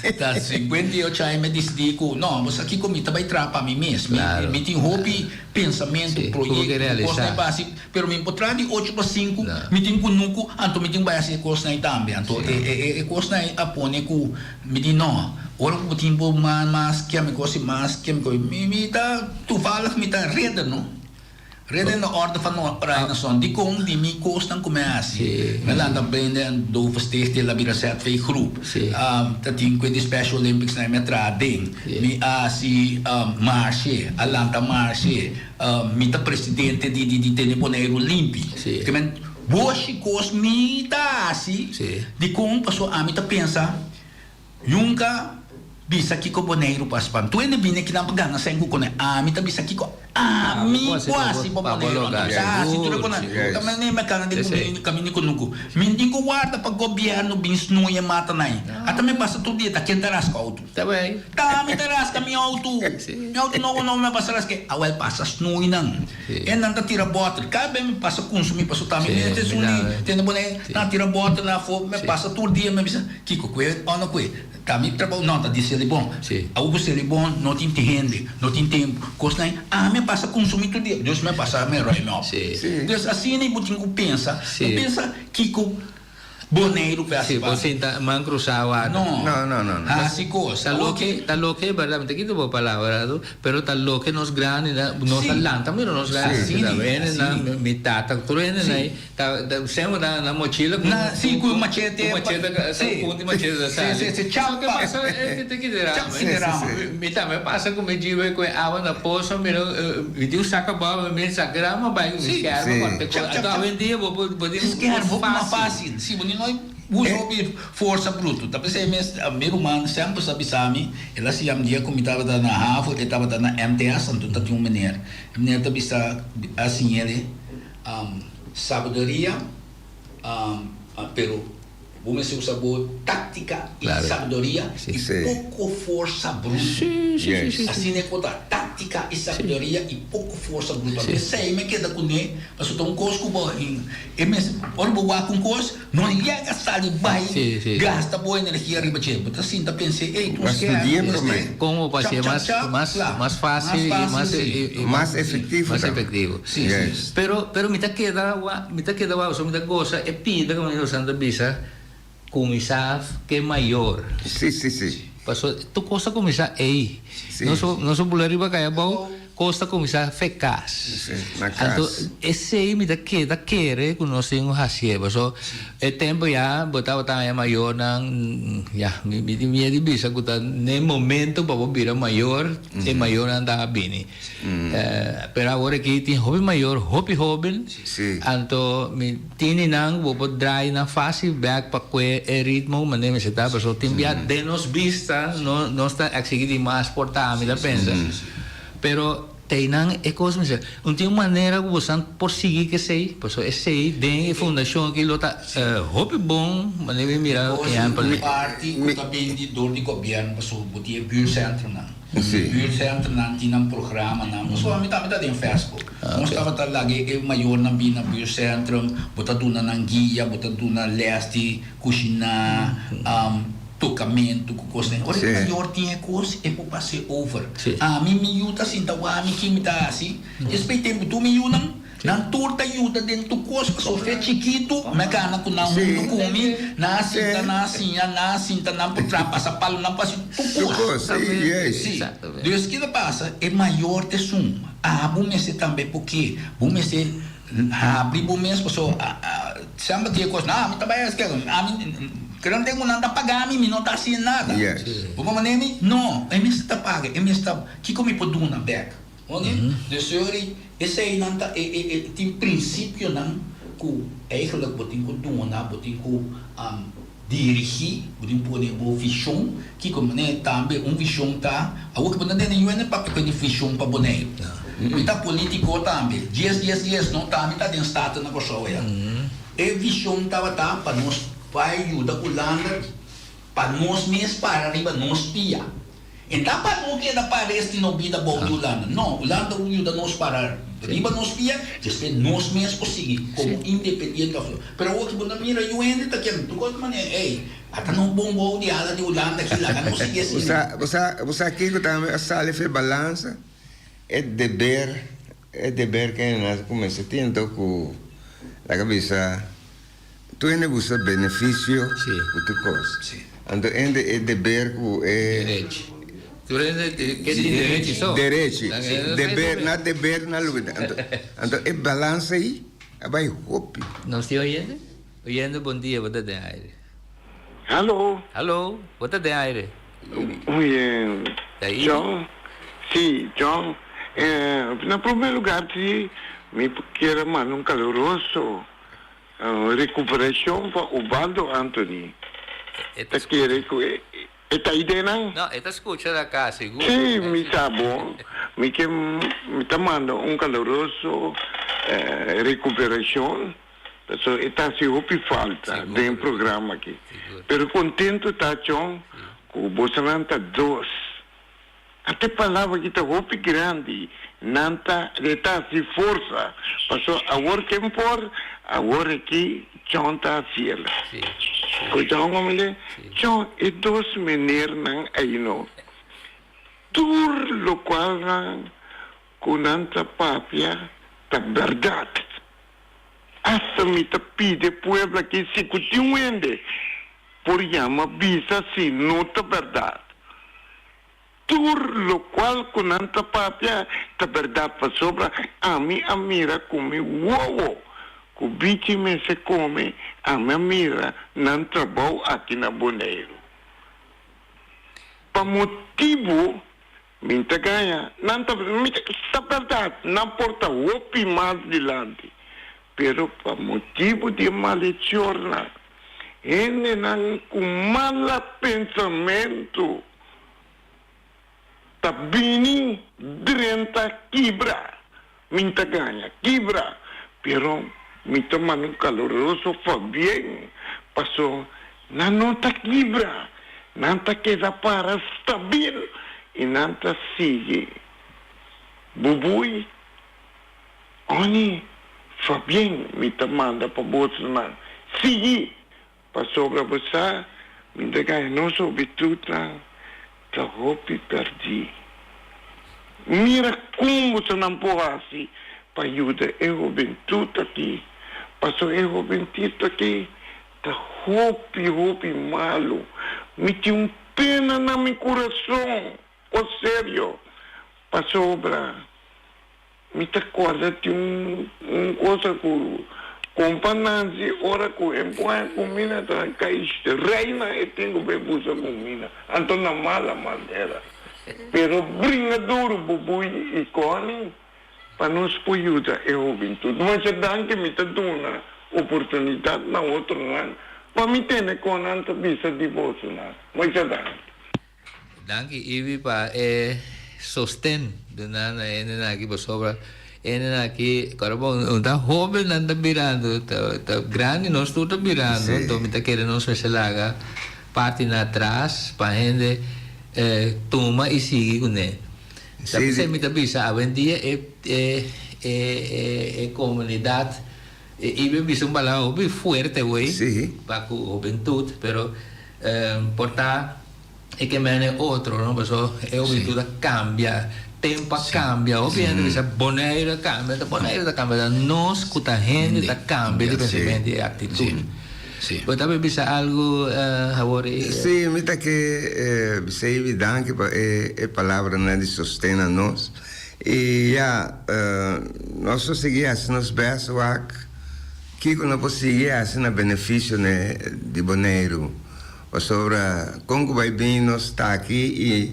Ta 58 aña mi a disidí ku no, bo sa kiko mi ta bai traha pa mi mes. Mi tin hopi pensamentu, proyekto, kosnan pa hasi. Pero mi por traha di ocho pa sinku, mi tin kunuku, anto mi tin bai hasi e kosnan ei tambe. Anto e e e kosnan ei a pone ku mi di no, ora ku bo tin bo man mas kemiko si mas kemiko, mi mi ta toevallig mi ta reder no. Reder in de orde van Oranje Nassau. Dikon di mi kosnan ku mi a hasi? Mi a lanta Blinde en Dove Stichting, el a bira ZV Groep. Ta tin ku e di Special Olympics nan mi a traha den. Mi a hasi marshe, a lanta marshe. Mi ta presidente di di Tene Boneiru Limpi. Ke men boshi kos mi ta hasi dikon pasobra ami ta pensa nunka bisa kiko Boneiru pas pa. Tur hende bini akinan pa gana sèn ku kone. Ami ta bisa kiko ami ku hasi pa Boneiru. Anto mi ta hasi tur e konan. Ta manera mi a kana den kaminda di kunuku. Mi tin ku warda pa gobièrnu bin snoei e mata nan. Ata mi pasa tur dia ta ken ta raska outo. Ta bay. Ta mi ta raska mi auto. Mi auto nobo nobo mi a pasa raska. Awel pasa snoei nan. E nan ta tira boter. Cada bes mi pasa kunsumi paso ta mi mester esun di tende pone nan tira boter nan afo. Mi pasa tur dia mi bisa kiko kue o no kue. Ta mi trabou no ta di Selibon. Awo ku Selibon no tin hende no tin tempo. Kosnan ami a pasa kunsumi tur dia. Dus mi a pasa mi ruim op. Dus asina bo tin ku pensa. No pensa kiko. Boneiru pe hasi Sí, bo sinta man cruzá wak. No. No, no, no, no. Hasi cos. Ta loke, ta loke, berdad, mi ta kita bo palabra, pero ta loke nos grandinan, nos a lanta mira nos grandinan, Sí. ta wende nan, mi tata, tur hende nan ei, ta, ta, semper nan, nan mochila cu, Na, sí, cu machete. Cu machete, Sí. cu punta di machete ta sali. Sí, sí, sí, chapa. Loke pasa, e ta kita rama. Chapa kita rama. Mi tambe pasa cu mi jibe cu e awa na pozo, mira, mi tin un saco abao, mi saca rama bai cu mi skerp, corta, Chap, chap, anto chap. awendia bo por bo tin Skerp hopi mas fácil. fácil. Sí, bo no usa hopi forsa bruto. Ta p'esei mes mi ruman semper sa bisa mi, el a siña mi dia ku mi tabata na havo, e tabata na MTS, anto ta tin un meneer. E meneer ta bisa a siñ'el sabiduria, pero Bo mester usa bo táctica y sabiduria y poco forsa bruto. Asina e por ta, táctica y sabiduria y poco forsa bruto. Anto esei mi a keda kuné, pasobra ta un kos ku bo e mester, ora bo wak un kos, no yega sali bai gasta bo energia riba dje. Bo ta sinta pensa, ey, tur skèr, mester Como pa hacié mas mas fácil y mas Mas efectivo Mas efectivo. Pero pero mi ta keda wak, mi ta keda wak pasobra mi ta gosa e pinta ku mi Santa bisa kuminsá ke mayor. Sí, sí, sí. Pasobra tur kos ta kuminsá ei. Sí. Nos nos a bula riba kaya abou, kos ta kuminsá fe kas. Sí, na kas. Anto esei mi ta keda kere ku nos tin ku hasié pasobra e tempu ya bo tabata haña mayornan ya mi mi tin miedu di bisa ku ta n'e momento pa bo bira mayor e mayornan ta a bini. Pero awor aki tin hopi mayor, hopi hoben, anto mi tini nan bo por draai nan facil bek pa kue e ritmo manera mester ta, pasobra tin bia den nos bista nos ta exigi di mas por ta, mi ta pensa. Pero teinan e cos mester, un tin un manera cu bosan por sigui cu esey, pasobra esey den e fundacion aki lo ta hopi bon manera mi mira ehempel. Un parti cu ta bindi door di gobierno pasobra bo tin e buurtcentronan. Buurtcentronan tin nan programanan. Pasobra mi tambe ta den Fesco. Nos tabata laga e mayornan bin na buurtcentrum, bo ta duna nan guia, bo ta duna les di kushiná, tokamentu ku kosnan. Ora e mayor tin e kos, e por pas'é over. Ami mi yu ta sinta wak mi kin mi ta hasi. Despues tempu tur mi yunan. Nan tur ta yuda den tur kos, pasobra fe chikitu mi a gana ku nan huntu ku mi, nan a sinta, nan a siña, nan a sinta, nan por traha pasa palu, nan por hasi tur kos. Sí, dus kiko ta pasa? E mayor ta esun, abo mester tambe pok'é, bo mester habri bo mes, pasobra semper tin e kos, no, ami ta bai eskel, ami kere no tin ku nan ta paga mi, mi no ta hasi nada. Bo por manera mi? No, e mester ta paga, e mester ta, kiko mi por duna bèk? Oké? Dus sorry, eseinan ta e e e tin prinsipionan ku eigenlijk bo tin ku duna, bo tin ku dirigí, bo tin pone bo vishon, kiko manera tambe un vishon ta, awor ku bo ta tende yuende papia ku e vishon pa Boneiru. Mi ta polítiko tambe, dies dies dies no, tambe ta den Staten na Kòrsou aya. E vishon tabata pa nos bai yuda Hulanda pa nos mes para riba nos pia. E ta pa no keda pa resti no bida bou di Hulanda. No, Hulanda un yuda nos para riba nos pia, despues nos mes por sigui komo independiente of no. Pero awor ki bo ta mira yu hende ta kere tur kos manera, ey, ata no bon bou di ala di Hulanda aki, laga nos sigui asina. Bo sa, bo sa kiko tambe a sali for e balansa? E deber, e deber ke nan a kuminsá tin anto ku laga bisa Tur hende gusta beneficio ku tur kos. Anto hende e deber ku e. Derechi. Tur hende ke tin derechi so. Derechi. Deber, na deber na lubida. Anto, anto e balansa ei a bai hopi. Nos tin oyente? Oyente bon dia, bo ta den aire. Hallo. Hallo, bo ta den aire. Oye, John, si, John, na prome lugar si mi kier a manda un caluroso Recuperacion pa Ubaldo Anthony. Ta kere cu e ta idenan? No, e ta scucha na cas, sigur. Si, mi sa bo. Mi ke mi ta manda un caloroso recuperacion pasobra e ta haci hopi falta den e programa aki. Pero contento ta, Chon, cu bosonan ta dos. Ata e palabra aki ta hopi grandi, nan ta e ta hasi forsa, pasobra awor ken por, awor aki John ta hasiel. Ku John a mende, John e dos menernan ayno, tur lokualnan ku nan ta papia ta bèrdat. Asta mi ta pidi e pueblo aki si ku tin un hende por yama bisa si no ta bèrdat. Tur lokual ku nan ta papia ta bèrdat pasobra ami a mira ku mi wowo ku bichi mester kome, ami a mira nan trabou aki na Boneiru. Pa motibu Mi ta gaña, nan ta, mi ta, ta bèrdat, nan por ta hopi mas dilanti, pero pa motibu di e malechornan, hendenan ku mala pensamentu ta bini drenta kibra. Mi ta gaña, kibra, pero mi ta manda un kaluroso pabien, paso nan no ta kibra, nan ta keda para stabil i nan ta sigui bubui. Oni, pabien mi ta manda pa bosonan sigui Pasobra bo sa, mi ta gaña nos hobitutnan ta hopi pèrdí. Mira kon bosonan por hasi pa yuda e hobentut aki, pasobra e hobentut aki ta hopi, hopi malu. Mi tin un pena na mi kurason, o serio, pasobra Mi ta corda tin un un cosa cu compa Nancy ora cu e pone cumina ta cay reina e tin cu bay busa cumina anto na mala manera pero bringa duro Bubuy y Connie pa nos por yuda e hobentud. Masha danki mi ta duna oportunidad na otronan pa mi tene con nan ta bisa di bosonan. Masha danki. Danki Ivy pa e sosten duna na hendenan aki pasobra hendenan aki kòrda bon un ta hoben nan ta birando ta grandi nos tur ta birando enton mi ta kere nos mester laga parti na atras pa hende tuma i sigui kuné ta p'esei mi ta bisa awendia e e komunidat Ivy a bisa un palabra hopi fuerte wey pa ku hobentut pero Por ta e ke mene otro no paso e hubentud a cambia, tempo a cambia, hopi hende bisa Boneiru a cambia, ta Boneiru ta cambia, ta nos cu ta hende ta cambia di pensamento y actitud. Bo ta bisa algo awor? Si, mi ta ke bisa Ivy danki pa e palabranan di sosten na nos y ya nos lo sigui haci nos best wak. Kiko no por sigui hasi na benefisio di Boneiru? Pasobra kon ku bai bini nos ta aki i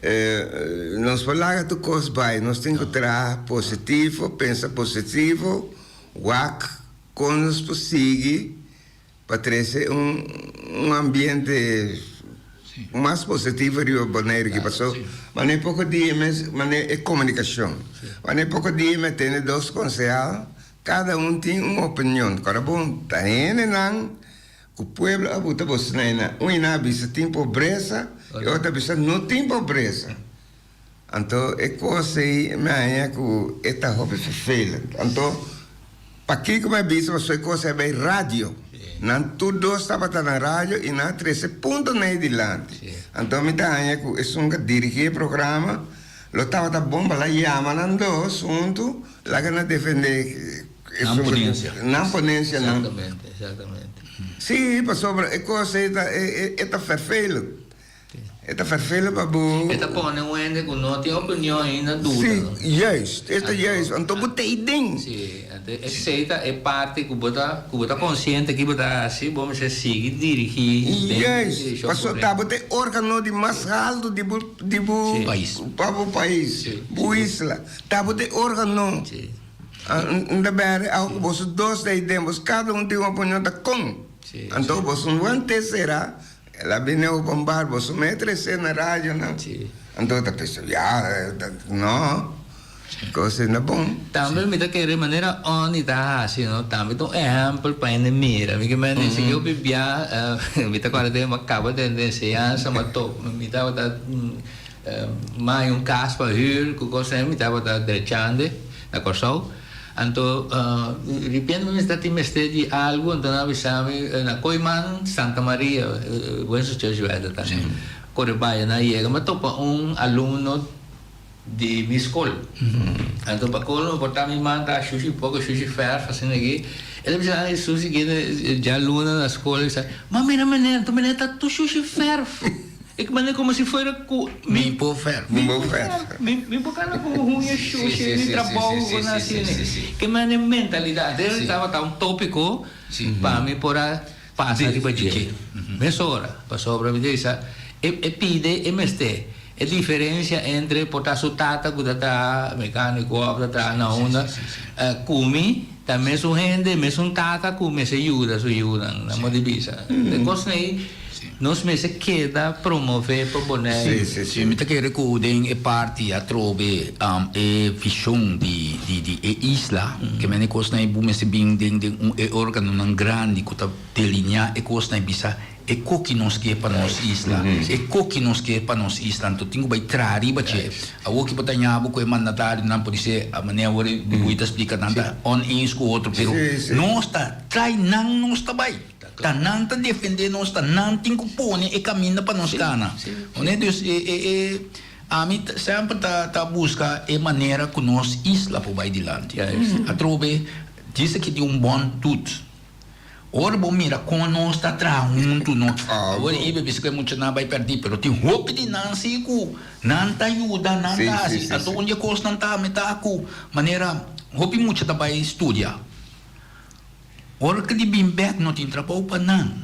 Nos por laga tur kos bai, nos tin ku traha positivo, pensa positivo, wak kon nos por sigui pa trese un un ambiente mas positivo riba Boneiru aki. Paso manera poko dia mes, manera e komunikashon, manera poko dia mi a tende dos konsehal, kada un tin un opinion. Kòrda bon, ta hendenan Ku pueblo a buta bo snijna. Un ina a bisa tin pobresa i otro a bisa no tin pobresa. Anto e kos ei mi a haña ku e ta hopi vervelend. Anto pakiko mi a bisa pasobra e kos ei a bai radio. Nan tur dos tabata na radio i nan a trese punto nei dilanti. Anto mi ta haña ku esun ku a dirigí e programa lo tabata bon pa la yama nan dos huntu laga nan defendé. Nan ponencia. Nan ponencia nan. Exactamente, exactamente. Sí, pasobra e cos ei ta, e ta vervelend. E ta vervelend pa bo. E ta pone un hende cu no tin opinion ainda duda. Sí, juist. E ta juist. Anto bo ta ei den. Sí, anto esei ta e parti cu bo ta, cu bo ta consciente ki bo ta haci, bo mester sigui dirigi den e Juist. direccion Pasobra correcto. ta bo ta e organo di mas halto di bo, di bo. Pais. Pa bo pais, bo isla. Ta bo ta e organo. Sí. N ta bere awo ku boso dos ta ei den bos kada un tin un opinion ta kon. Anto boso no wante sera el a bini openbaar boso me trese na radionan. Anto ta pensa ya no kos ei no bon. Tambe mi ta kere manera Onnie ta hasi no tambe ta un ehempel pa hende mira. Mi ke mende si yo bibia mi ta kòrda den mi a kaba den enseñansa mi a topa mi tabata Mai un kas pa hür ku kos mi tabata drechande na Kòrsou. Anto ripiente mi mester tin mester di algu, anto nan a bisa mi na Kooiman Santa Maria, Winston Churchill wèt ta. Kore bai nan a yega mi a topa un alumno di mi skol. Anto pa kolmo por ta mi man ta shushi poko shushi fèrf asina aki. El a bisa mi su siguiente djaluna na skol a bisa, ma mira meneer, anto meneer ta tur shushi fèrf. E manda como si fuera cu mi por verf. Mi por verf. Mi por cana cu huña shushi di trabou cu nan asina. Ke manda e mentalidad. Debe tabata un topico pa mi por a pasa riba dje. Mesora. Pasobra mi ta bisa e pide e mester. E diferencia entre por ta su tata cu ta traha mecanico of ta traha na unda cu mi ta mesun hende, mesun tata cu mester yuda su yunan. Nan por di bisa. E cosnan ey. Nos mester keda promové pa Boneiru. Sí, sí, sí. Mi ta kere ku den e parti atrobe e vishon di di di e isla, ke mende kosnan ei bo mester bin den den un e organonan grandi ku ta delineá e kosnan ei bisa e koki nos ke pa nos isla, e koki nos ke pa nos isla. Anto tin ku bai traha riba dje. Awor ki bo ta ña bo ku e mandatarionan por dise a manera awor e Buy ta splika nan ta oneens ku otro pero nos ta trai nan nos ta bai. Ta nan ta defende nos, ta nan tin ku pone e kaminda pa nos kana. Oné? Dus e e e ami semper ta ta buska e manera ku nos isla por bai dilanti. Atrobe djis aki tin un bon tut. Ora bo mira kon nos ta traha huntu no. Awor ibe bisa ku e muchanan bai pèrdí pero tin hopi di nan si ku nan ta yuda, nan ta hasi. Anto un di e kosnan ta mi ta ku manera hopi mucha ta bai studia. Ora ku di bin bek no tin trabou pa nan.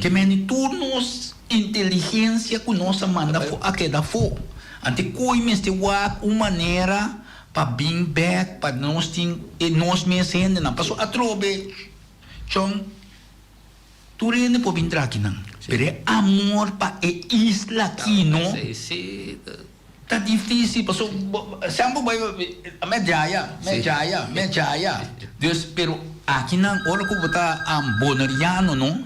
Ke mende tur nos inteligensia ku nos a manda afó a keda afó. Ante koe mester wak un manera pa bin bek pa nos tin e nos mes hendenan. Pasobra atrobe chon tur hende por bin traha akinan. Pero e amor pa e isla aki no. Ta dificil paso semper bo bai me djaya me djaya me djaya dus pero aki nan ora ku bo ta boneriano no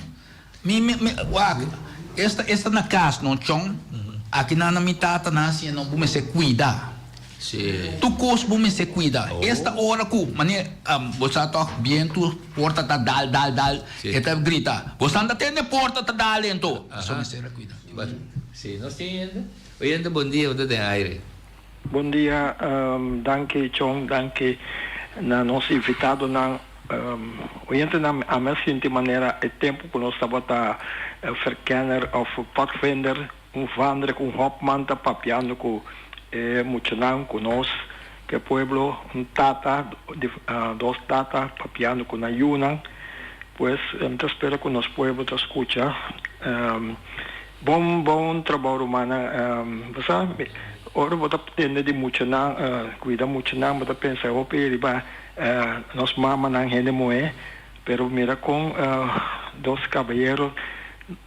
mi mi mi wak esta esta na kas no chon aki nan na mi tata nan hacia no bo mester cuida tur kos bo mester cuida esta ora ku manera bo sa tok bientu porta ta dal dal dal e ta grita bo san ta tende porta ta dal ento so mester a cuida. Si nos tin hende. Oyente bon dia bo ta den aire. Bon dia danki Chon danki na nos invitadonan oyentenan ami a sinti manera e tempo ku nos tabata verkenner of padvinder un vandrek un hopman ta papiando ku e muchanan ku nos ku e pueblo un tata dos tata papiando ku nan yunan pues mi ta spera ku nos pueblo ta skucha. Bon bon trabou rumannan bo sa. Ora bo ta tende di muchanan, cuida muchanan, bo ta pensa hopi riba nos mamanan hende muhé, pero mira con dos cabayero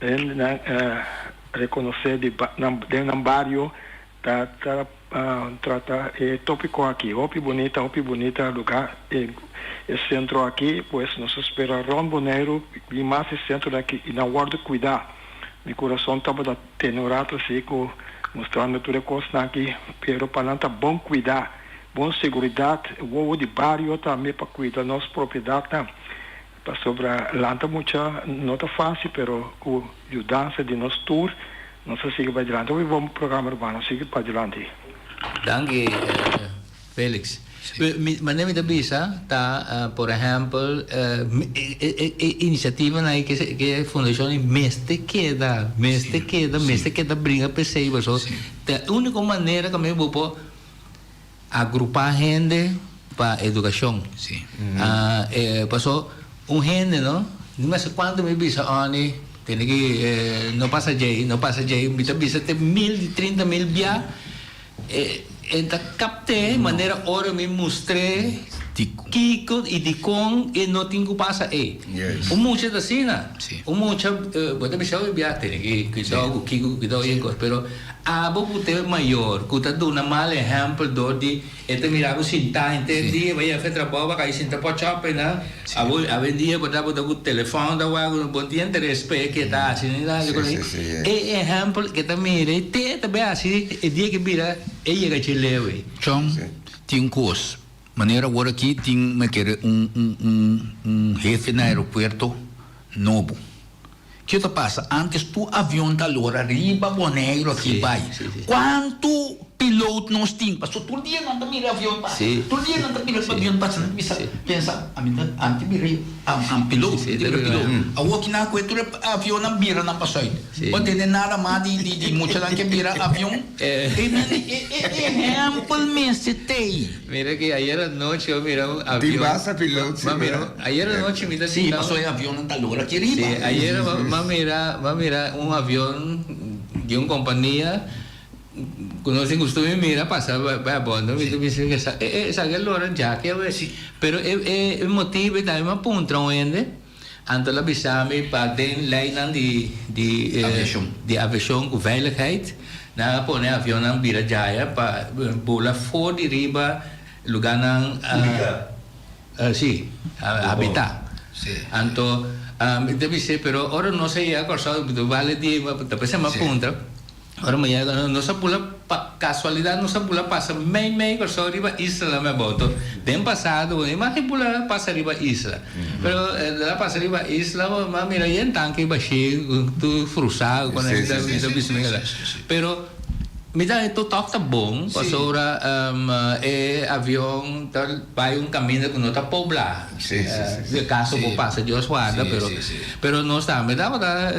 hendenan reconoce di nan den nan bario ta ta trata e topico aki. Hopi bunita, hopi bunita lugar e centro aki, pues nos ta spera rond Boneiru bin mas e centronan aki y nan wordo cuida. Mi curason tabata tene un rato así cu mustrando tur e cosnan aki, pero pa nan ta bon cuida, bon seguridad, wowo di bario tambe pa cuida nos propiedadnan, pasobra lanta mucha no ta facil, pero cu yudansa di nos tur nos ta sigui padilanti. Hopi bon programa rumannan, sigui padilanti. Danki Felix. Manera mi ta bisa ta por ehempel e iniciativanan ei ke e fundacion ei mester keda, mester keda, mester keda bringa p'esei pasobra ta e unico manera kaminda bo por agrupa hende pa educacion. Pasobra un hende no, ni mester cuanto mi bisa Onnie tene ki no pasa djei, no pasa djei, mi ta bisa te mil, 30.000 bia. E ta kapt'é manera ora mi mustr'é kiko i dikon e no tin ku pasa ei. Un mucha ta asina. Un mucha, bo ta bisa hopi bia tene ki kuidou ku kiko, kuidou i e kos, pero abo ku ta e mayor ku ta duna mal ehèmpel dor di e ta mira bo sintá henter dia, bo yega trabou bo a kai sinta pochòp einan, abo awendia bo ta bo ta ku telefòn ta wak, bo no tin interes pa e ke ta hasi ni nada. E ehèmpel ke ta mira ei te ta bai hasi e dia ke bira e yega dje leu ei. Chon, tin un kos, manera awor aki tin mi kere un un un un hefe na aeropuerto nobo. Kio ta pasa? Antes tur avion ta lora riba Boneiru aki bai. Kuantu piloot nos tin? Pasobra tur dia nan ta mira avion pasa. Tur dia nan ta mira avion pasa. Nan ta bisa, pensa, ami ta anti bira am piloot, mi ta bira piloot. Awor ki nan a kohe tur e avionnan bira nan pa sùit. Bo a tende nada mas di di muchanan ke bira avion? E ehèmpel mester t'ei. Mira ki ayer anochi bo mira un avion. Tin basta piloot si mira. Ayer anochi mi ta sinta. Si, paso e avionnan ta lora aki riba. Si, ayer m'a mira, m'a mira un avion di un compania cu nos tin custumber mira pasa bay abou. Mi ta bisa e esaki a lora djaki awe. Pero e motibo ei tambe m'a puntra un hende, anto el a bisa mi pa den leynan di di di aviacion cu veiligheid nan a pone avionnan bira djaya pa bula for di riba lugarnan. Sí, habitá. Anto, mi ta bis'é, pero ora nos a yega Kòrsou, mi ta bale di, ta p'esei mi a puntra, ora mi a yega, nos a bula, pa kasualidat nos a bula pasa mei mei Kòrsou riba isla mi abou. Anto, den pasado, bo no imagin bula pasa riba isla. Pero el a pasa riba isla, mi a mira yen tanke bashí, tur frusá, ku nan ta bisa mi keda. Pero. Mi ta e tòg ta bon pasobra e avion ta bai un kaminda ku no ta poblá. Si akaso bo pasa Dios warda pero pero nos tambe tabata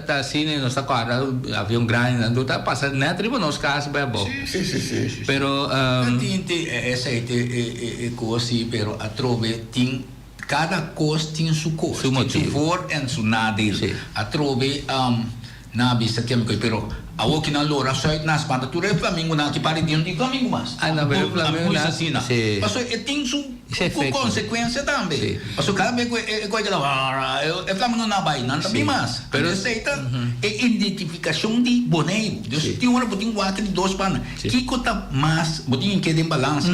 ta asina nos ta kòrda avion grandinan tur ta pasa nèt riba nos kas bai abou. Pero. Tin esei ta e kos si pero atrobe tin kada kos tin su kos tin su voor en su nadeel atrobe. Nan a bisa ken koe, pero awor ki nan lora suit nan a spanta tur e flamingonan aki pari di un tin flamingo mas. Ah, no, pero e flamingo nan asina. Sí. Pasobra e tin su Su efecto. consecuencia tambe. Sí. Pasobra cada bes ku e koe keda e flamingonan a bai, nan ta bin mas. Pero Esei ta e identificacion di Boneiru. Dus Sí. tin ora bo tin wak di dos banda. Sí. Kiko ta mas bo tin ke den balansa.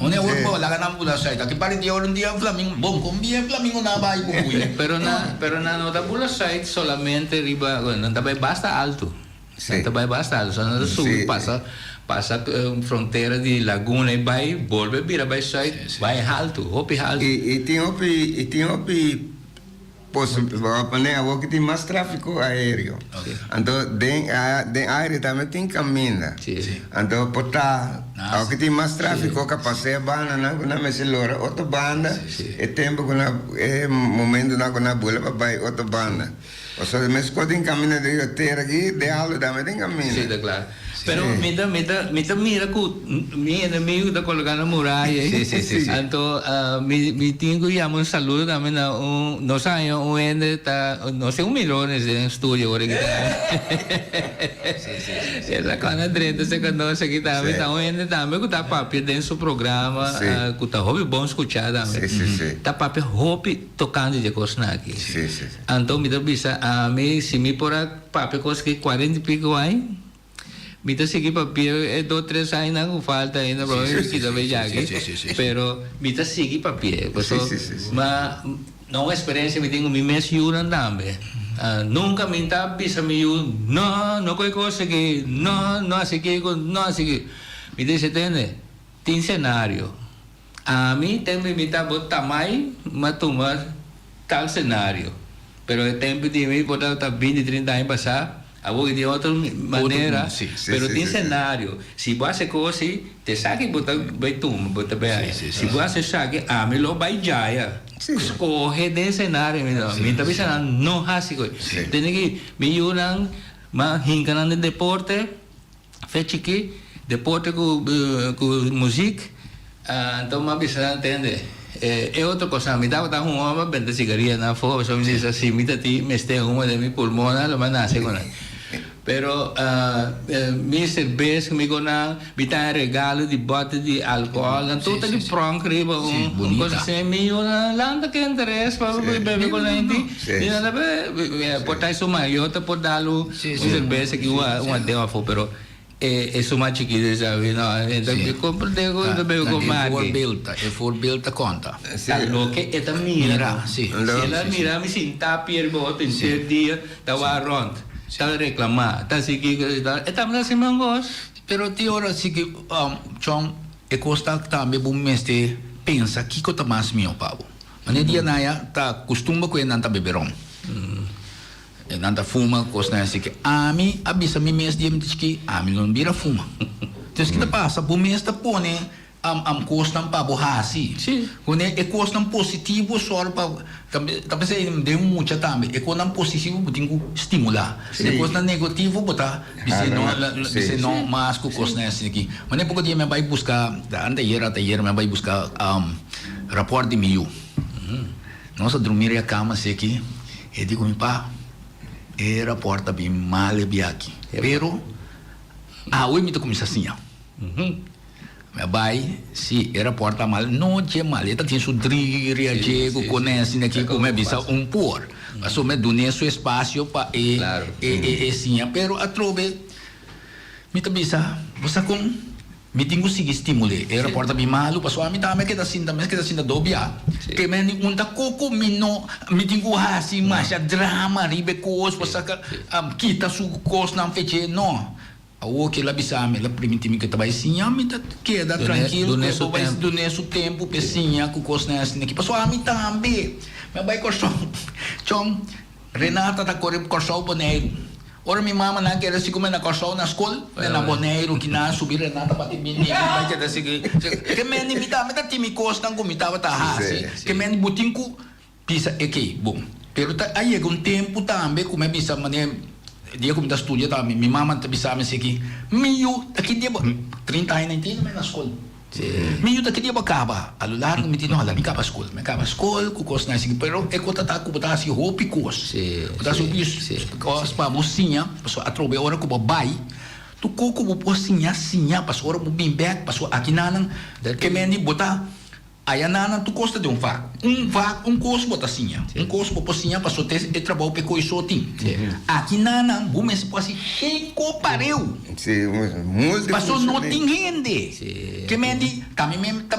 Unda awor bo laga nan bula suit aki pari di ora un dia flamingo, bon kon bien flamingonan a bai ku hui. Pero nan pero nan no ta bula suit solamente riba, bueno, nan ta bai basta alto. Sí. Nan ta bai basta alto. So nan ta subi Sí. pasa pasa frontera di Laguna i bai bolbe bira bai suit, bai halto, hopi halto. I i tin hopi i tin hopi Posiblemente awor ki tin mas tráfiko aéreo. Anto den den aire tambe tin kaminda. Anto por ta awor ki tin mas tráfiko kapas e bandanan ku nan mester lora otro banda e tempu ku nan e momentunan ku nan bula pa bai otro banda. Pasobra meskos tin kaminda den tera aki den alto tambe tin kaminda. Sí, ta kla. Pero mi ta mi ta mi ta mira ku mi enemigo ta koloká na muraya ei. Sí, sí, sí, sí. Anto mi mi tin ku yama un saludo tambe na un nos haña un hende ta no sé un mirones den studio ora ki ta. Sí, sí, sí, sí. E ta kònda drenta serka nos aki tambe. Sí. Ta un hende tambe ku ta papia den su programa Sí. ku ta hopi bon skuchá tambe. Sí, sí, sí. Ta papia hopi tokante dje kosnan aki. Sí, sí, sí. Anto mi ta bisa ami si mi por a papia kos ki cuarenta y pico aña, mi ta sigui papia e dos tres añanan cu falta ainda pa mi kita bay djaki, pero mi ta sigui papia paso ma na un experiencia mi tin cu mi mes yunan tambe, nunca mi ta bisa mi yu no, no coge cos aki, no, no haci kico, no haci kico, mi ta dice tende tin scenario. Ami ten mi mita bo tamai ma tuma tal scenario, pero e tempo di mi por ta binti trinta aña pasa, awor ki tin otro manera, pero tin scenario, si bo haci cos si, te sa ki bo ta bay tuma, bo ta bay haña, si bo haci esaki ami lo bay djaya, scoge den scenario, mi ta bisa nan no haci cos, tene ki mi yunan ma hinca nan den deporte. Fe chikí, deporte ku ku muzik, anto mi a bisa nan tende e otro kosnan mi tabata huma mi a benta sigaria nan afó pasobra mi bisa si mi ta tin mester huma den mi pulmonnan lo mi a nase ku nan. Pero mi serbes ku mi ku nan mi ta haña regalo di bote di alkohòl nan tur ta di pronk riba un kos asina mi yu nan lanta ke interes pa bebe ku nan di i nan ta por ta esun mayor ta por dal un serbes aki un adeu afó pero e esun mas chikito di sabi no e ta komprende ku e ta bebe ku maki. E voorbeeld ta konta. Ta loke e ta mira. Si el a mira mi sinta pier boto henter dia ta wak rond. Ta reclama, ta haci kico, e tabata haci mangos. Pero tin ora si ki Chon, e cos ta tambe bo mester pensa kico ta mas miho pa bo. Mane dia nan ya ta custumber cu e nan ta bebe rom. E nan ta fuma cosnan asi ki ami a bisa mi mes dia mi ta chiki ami lo no bira fuma. Entonces ki ta pasa bo mes ta pone Am am kosnan pa bo hasi. Sí. Pone e kosnan positivo sòru pa ta p'esei den un mucha tambe e kosnan positivo bo tin ku stimulá. Sí. E kosnan negativo bo ta bis'é no Sí. bis'é no mas ku kosnan asina aki. Manera poko dia mi a bai buska anteayer atayer mi a bai buska rapòrt di mi yu. Nos a drumi riba kama asina aki e di ku mi pa e rapòrt ta bin mal e biaha aki pero awe mi ta kuminsá siña. Mi a bai, si, e raport ta mal, no dje mal, e ta tin su dri riaje ku kone asina aki ku mi a bisa un por. Pasobra mi a dun'é su espasio pa e e siña. Pero atrobe mi ta bisa, bo sa kon? Mi tin ku sigui stimul'é. E raport ta bin malu, pasobra ami tambe a keda sinta, mi a keda sinta dobia. Ke mi a ni un ta koko mi no, mi tin ku hasi masha drama riba e kos pa saka, kita su kosnan fech'é, no. Awor ke el a bisa mi, el a primintí mi ku e ta bai siña, mi ta keda trankil ku e por bai dun'é su tempu p'e siña ku kosnan asina aki. Pasobra ami tambe, mi a bai Kòrsou. Chon, Renata ta kore Kòrsou Boneiru. Ora mi mama nan kere si ku mi na Kòrsou na skol, mi na Boneiru ki nan a subi Renata bati bini mi bai keda sigui. Ke mende mi tambe ta tin mi kosnan ku mi tabata hasi, ke mende bo tin ku Bisa e kei bon. Pero ta a yega un tempu tambe ku mi a bisa manera dia ku mi ta studia tambe mi mama ta bisa mi esaki, Mi yu ta ki dia bo 30 aña na intina mi na skol. Mi yu ta ki dia bo a kaba? A lo largo mi di no, la mi kaba skol. Mi a kaba skol ku kosnan esaki pero e kos ta ta ku bo ta hasi hopi kos. Bo ta hasi hopi kos pa bo siña pasobra atrobe ora ku bo bai tur kos ku bo por siña siña pasobra ora bo bin bek pasobra aki nan ke mende bo ta Aya nan tur kos ta den un vak. Un vak, un kos bo ta siña. Un kos bo por siña paso te e trabou p'e koe so tin. Aki nan nan bo mester por hasi heko pareu. Sí, Paso no tin hende. Ke men di, ta mi mes ta,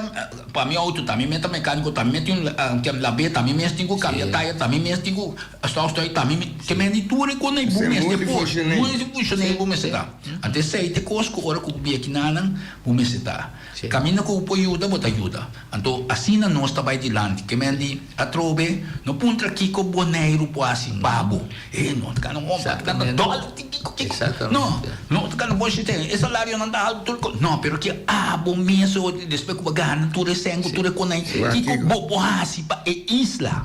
pa mi auto ta mi mes ta mekaniko, ta mi mes tin un lab'é, ta mi mes tin ku kambia taya, ta mi mes tin ku stòf stòf, ta mi mes, ke men di tur e kos nan bo mester por. Multifunctioneel bo mester ta. Anto esei ta e kos ku ora ku bo bia kinanan bo mester ta. Kaminda ku bo por yuda, bo ta yuda. Anto asina nos ta bai dilanti. Ke men di, Atrobe, no puntra kiko Boneiru por hasi pa bo. E no ta gana un ta gana dòler, kiko, kiko. No, no ta gana bon shete. E salarionan ta haltu tur kos. No, pero ke abo mes despues ku bo a gana tur e sèn ku tur e konai, kiko bo por hasi pa e isla?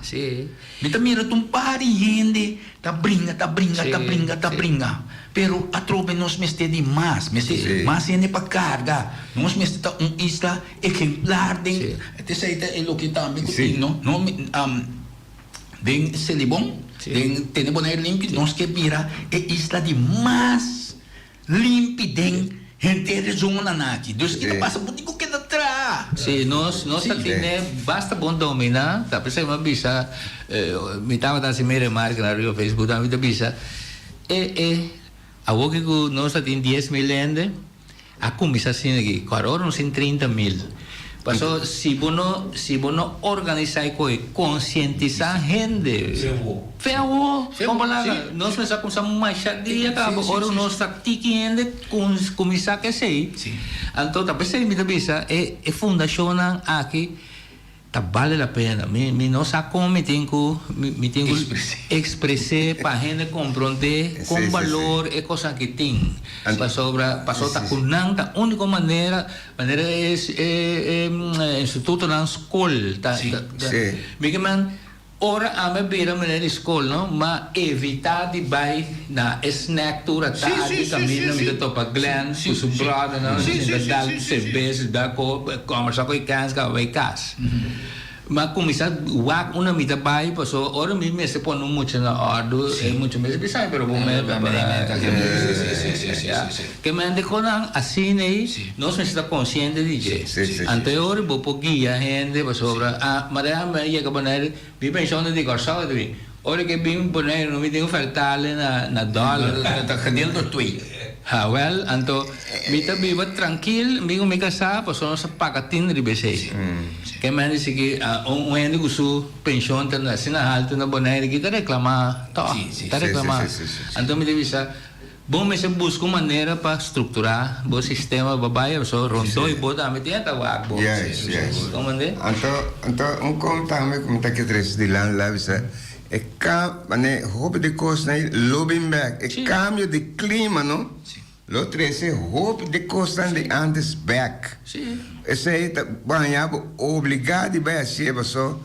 Mi ta mira ta un par di hende ta bringa, ta bringa, ta bringa, ta bringa. Pero atrobe nos mester di mas, mester Sí. mas hende pa karga. Nos mester ta un isla ejemplar den Sí. Esei ta e loke tambe ku Sí. tin no no den Selibon, Sí. den Tene Bonaire Limpi nos ke bira e isla di mas limpi den henter e zonanan aki. Dus ki ta Sí. pasa bo tin ku keda traha. Sí, nos nos ta Sí. tine basta bon dominá, ta p'esei mi a bisa, mi tabata hasi mi remarke na riba Facebook tambe, mi ta bisa, E e awor ki ku nos ta tin 10,000 hende, a kuminsá asina aki, ku awor nos tin 30,000. Paso si bo no si bo no organisá e koe, konsientisá hende. Fe awo. Fe Kon awo, palabra, si. nos mester a kuminsá masha dia kaba Si, si, ora si, nos si. ta tiki hende kuminsá ku esei. Si. Anto ta p'esei mi ta bisa e e fundashonnan aki Ta bale la pena. Mi mi no sa kon mi tin ku mi mi tin ku Expres'é. expres'é pa hende komprondé Sí, kon sí, sí. balor e kosnan ki tin. An- Pasobra paso Sí, ta sí, ku sí. nan ta úniko manera manera e e e institutonan skol ta Sí. ta ta Sí. mi ke men Ora ami a bira meneer di skol no, m'a evita di bai na e snack tur a tardi kaminda mi ta topa Glenn ku su brothernan sinta dal serbes da ko kombersa ku e kens kaba bai kas. M'a kuminsá wak unda mi ta bai paso ora mi mester pone un mucha na òrdu e mucha mester bisa mi pero bo mester Ke mente ku nan asina ei nos mester ta konsiente di dje. Anto e ora bo por guia hende pasobra a manera mi a yega Bonaire mi penshon ta di Kòrsou ta bin. Ora ke bin Bonaire no mi tin ku fèrtale na dòler. Ta gedeeld door twee. Ha wèl anto mi ta biba trankil mi ku mi kasá pasobra nos ta paga tin riba esei. Ke mente si ki un hende ku su penshon ta asina haltu na Bonaire ki ta reklamá tòg ta reklamá. Anto mi ta bisa. Bo mester buska un manera pa strukturá bo sistema pa bai pasobra rondó i bo tambe tin e ta wak bo. Yes, yes. Komprendé? Anto, anto un kon tambe ku mi ta ke trese dilanti la bisa e ka mane hopi di kosnan ei lo bin bek. E kambio di klima no lo trese hopi di kosnan di antes bek. Esei ta baña bo obligá di bai hasié paso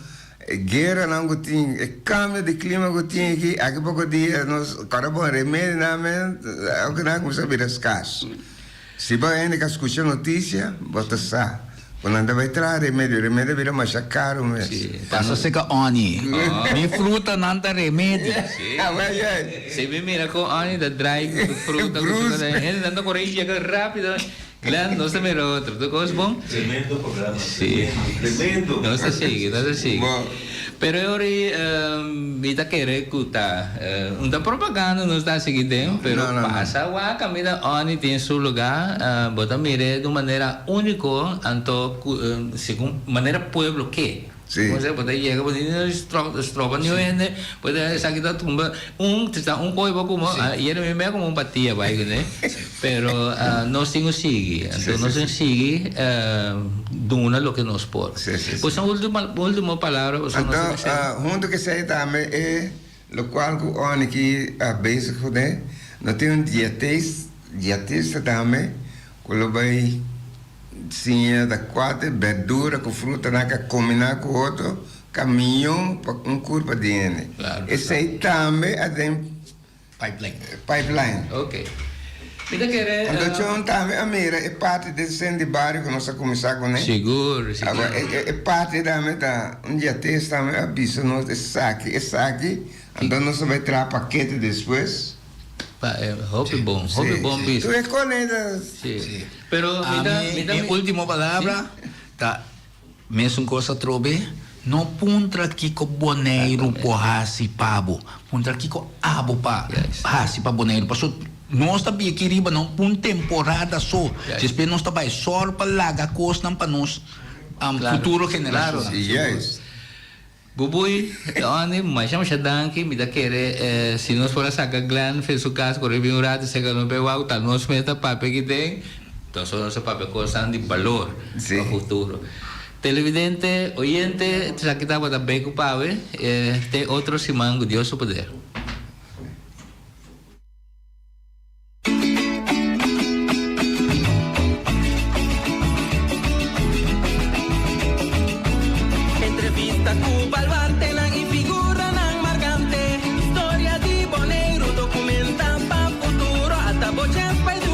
E gueranan ku tin, e kambio di klima ku tin aki, aki poko dia nos kòrda bon remedinan men, oke nan a kuminsá bira skars. Si bo hende ka skucha notisia, bo ta sa ku nan ta bai traha remedio, remedio a bira masha karu mes. Pasa seka Onnie, mi frutanan ta remedi. Si mi mira kon Onnie ta drai ku su fruta, ku su cosa, hendenan ta kore yega rápido. Glenn, nos ta mira otro. Tur cos bon? Tremendo programa. Sí. Tremendo. Nos ta sigui, nos ta sigui. Bon. Pero e ora ei mi ta kere ku ta un ta propaganda nos ta sigui den, pero No, no, no. pasa wak kaminda Onnie tin su lugá, bo ta mir'é di un manera úniko, anto ku segun manera pueblo ke. Sí. Bo ta yega, bo tin stroba niun hende, bo ta esaki ta tumba un, ta un koe bo kuma, yera mi mea como un batia bai kuné, pero nos tin ku sigui, anto nos tin sigui duna loke nos por. Pues un ultimo, ultimo palabra pasobra nos Anto tin ku hunto ku esei tambe e lokual ku Onnie ki a bezig kuné, no tin un dietista, dietista tambe ku lo bai Siña ta kuater berdura ku frutanan ka kombiná ku otro ka mion pa un kurpa di hende. Esei tambe a den pipeline. Ok. Mi ta kere. Anto John tambe a mira e parti den sen di bario ku nos a kuminsá kuné. Sigur, sigur. Awor e parti tambe ta un diates tambe a bisa nos esaki, esaki, anto nos a bai traha pakete despues. Pa e hopi bon, hopi bon bisa. Tur e koneda. Sí. Pero mi ta, mi ta. Mi ultimo palabra ta mesun kos atrobe, no puntra kiko Boneiru por hasi pa bo, puntra kiko abo pa hasi pa Boneiru. Paso nos ta bia aki riba no un temporada so, despues nos ta bai sòru pa laga kosnan pa nos futuro generashonnan. Juist. Bubuy, Onnie, masha masha danki, mi ta kere si nos por a saka Glenn fe su kas kore bin un rato seka nos bay wou ta nos mes ta papia aki den, entonces nos a papia kosnan di balor pa futuro. Televidente, oyente, esaki tabata Beko Pawe, te otro siman ku Dios su poder. Entrevista ku baluartenan i figuranan markante. Historia di Boneiru dokumenta pa futuro. Bo chèns pa.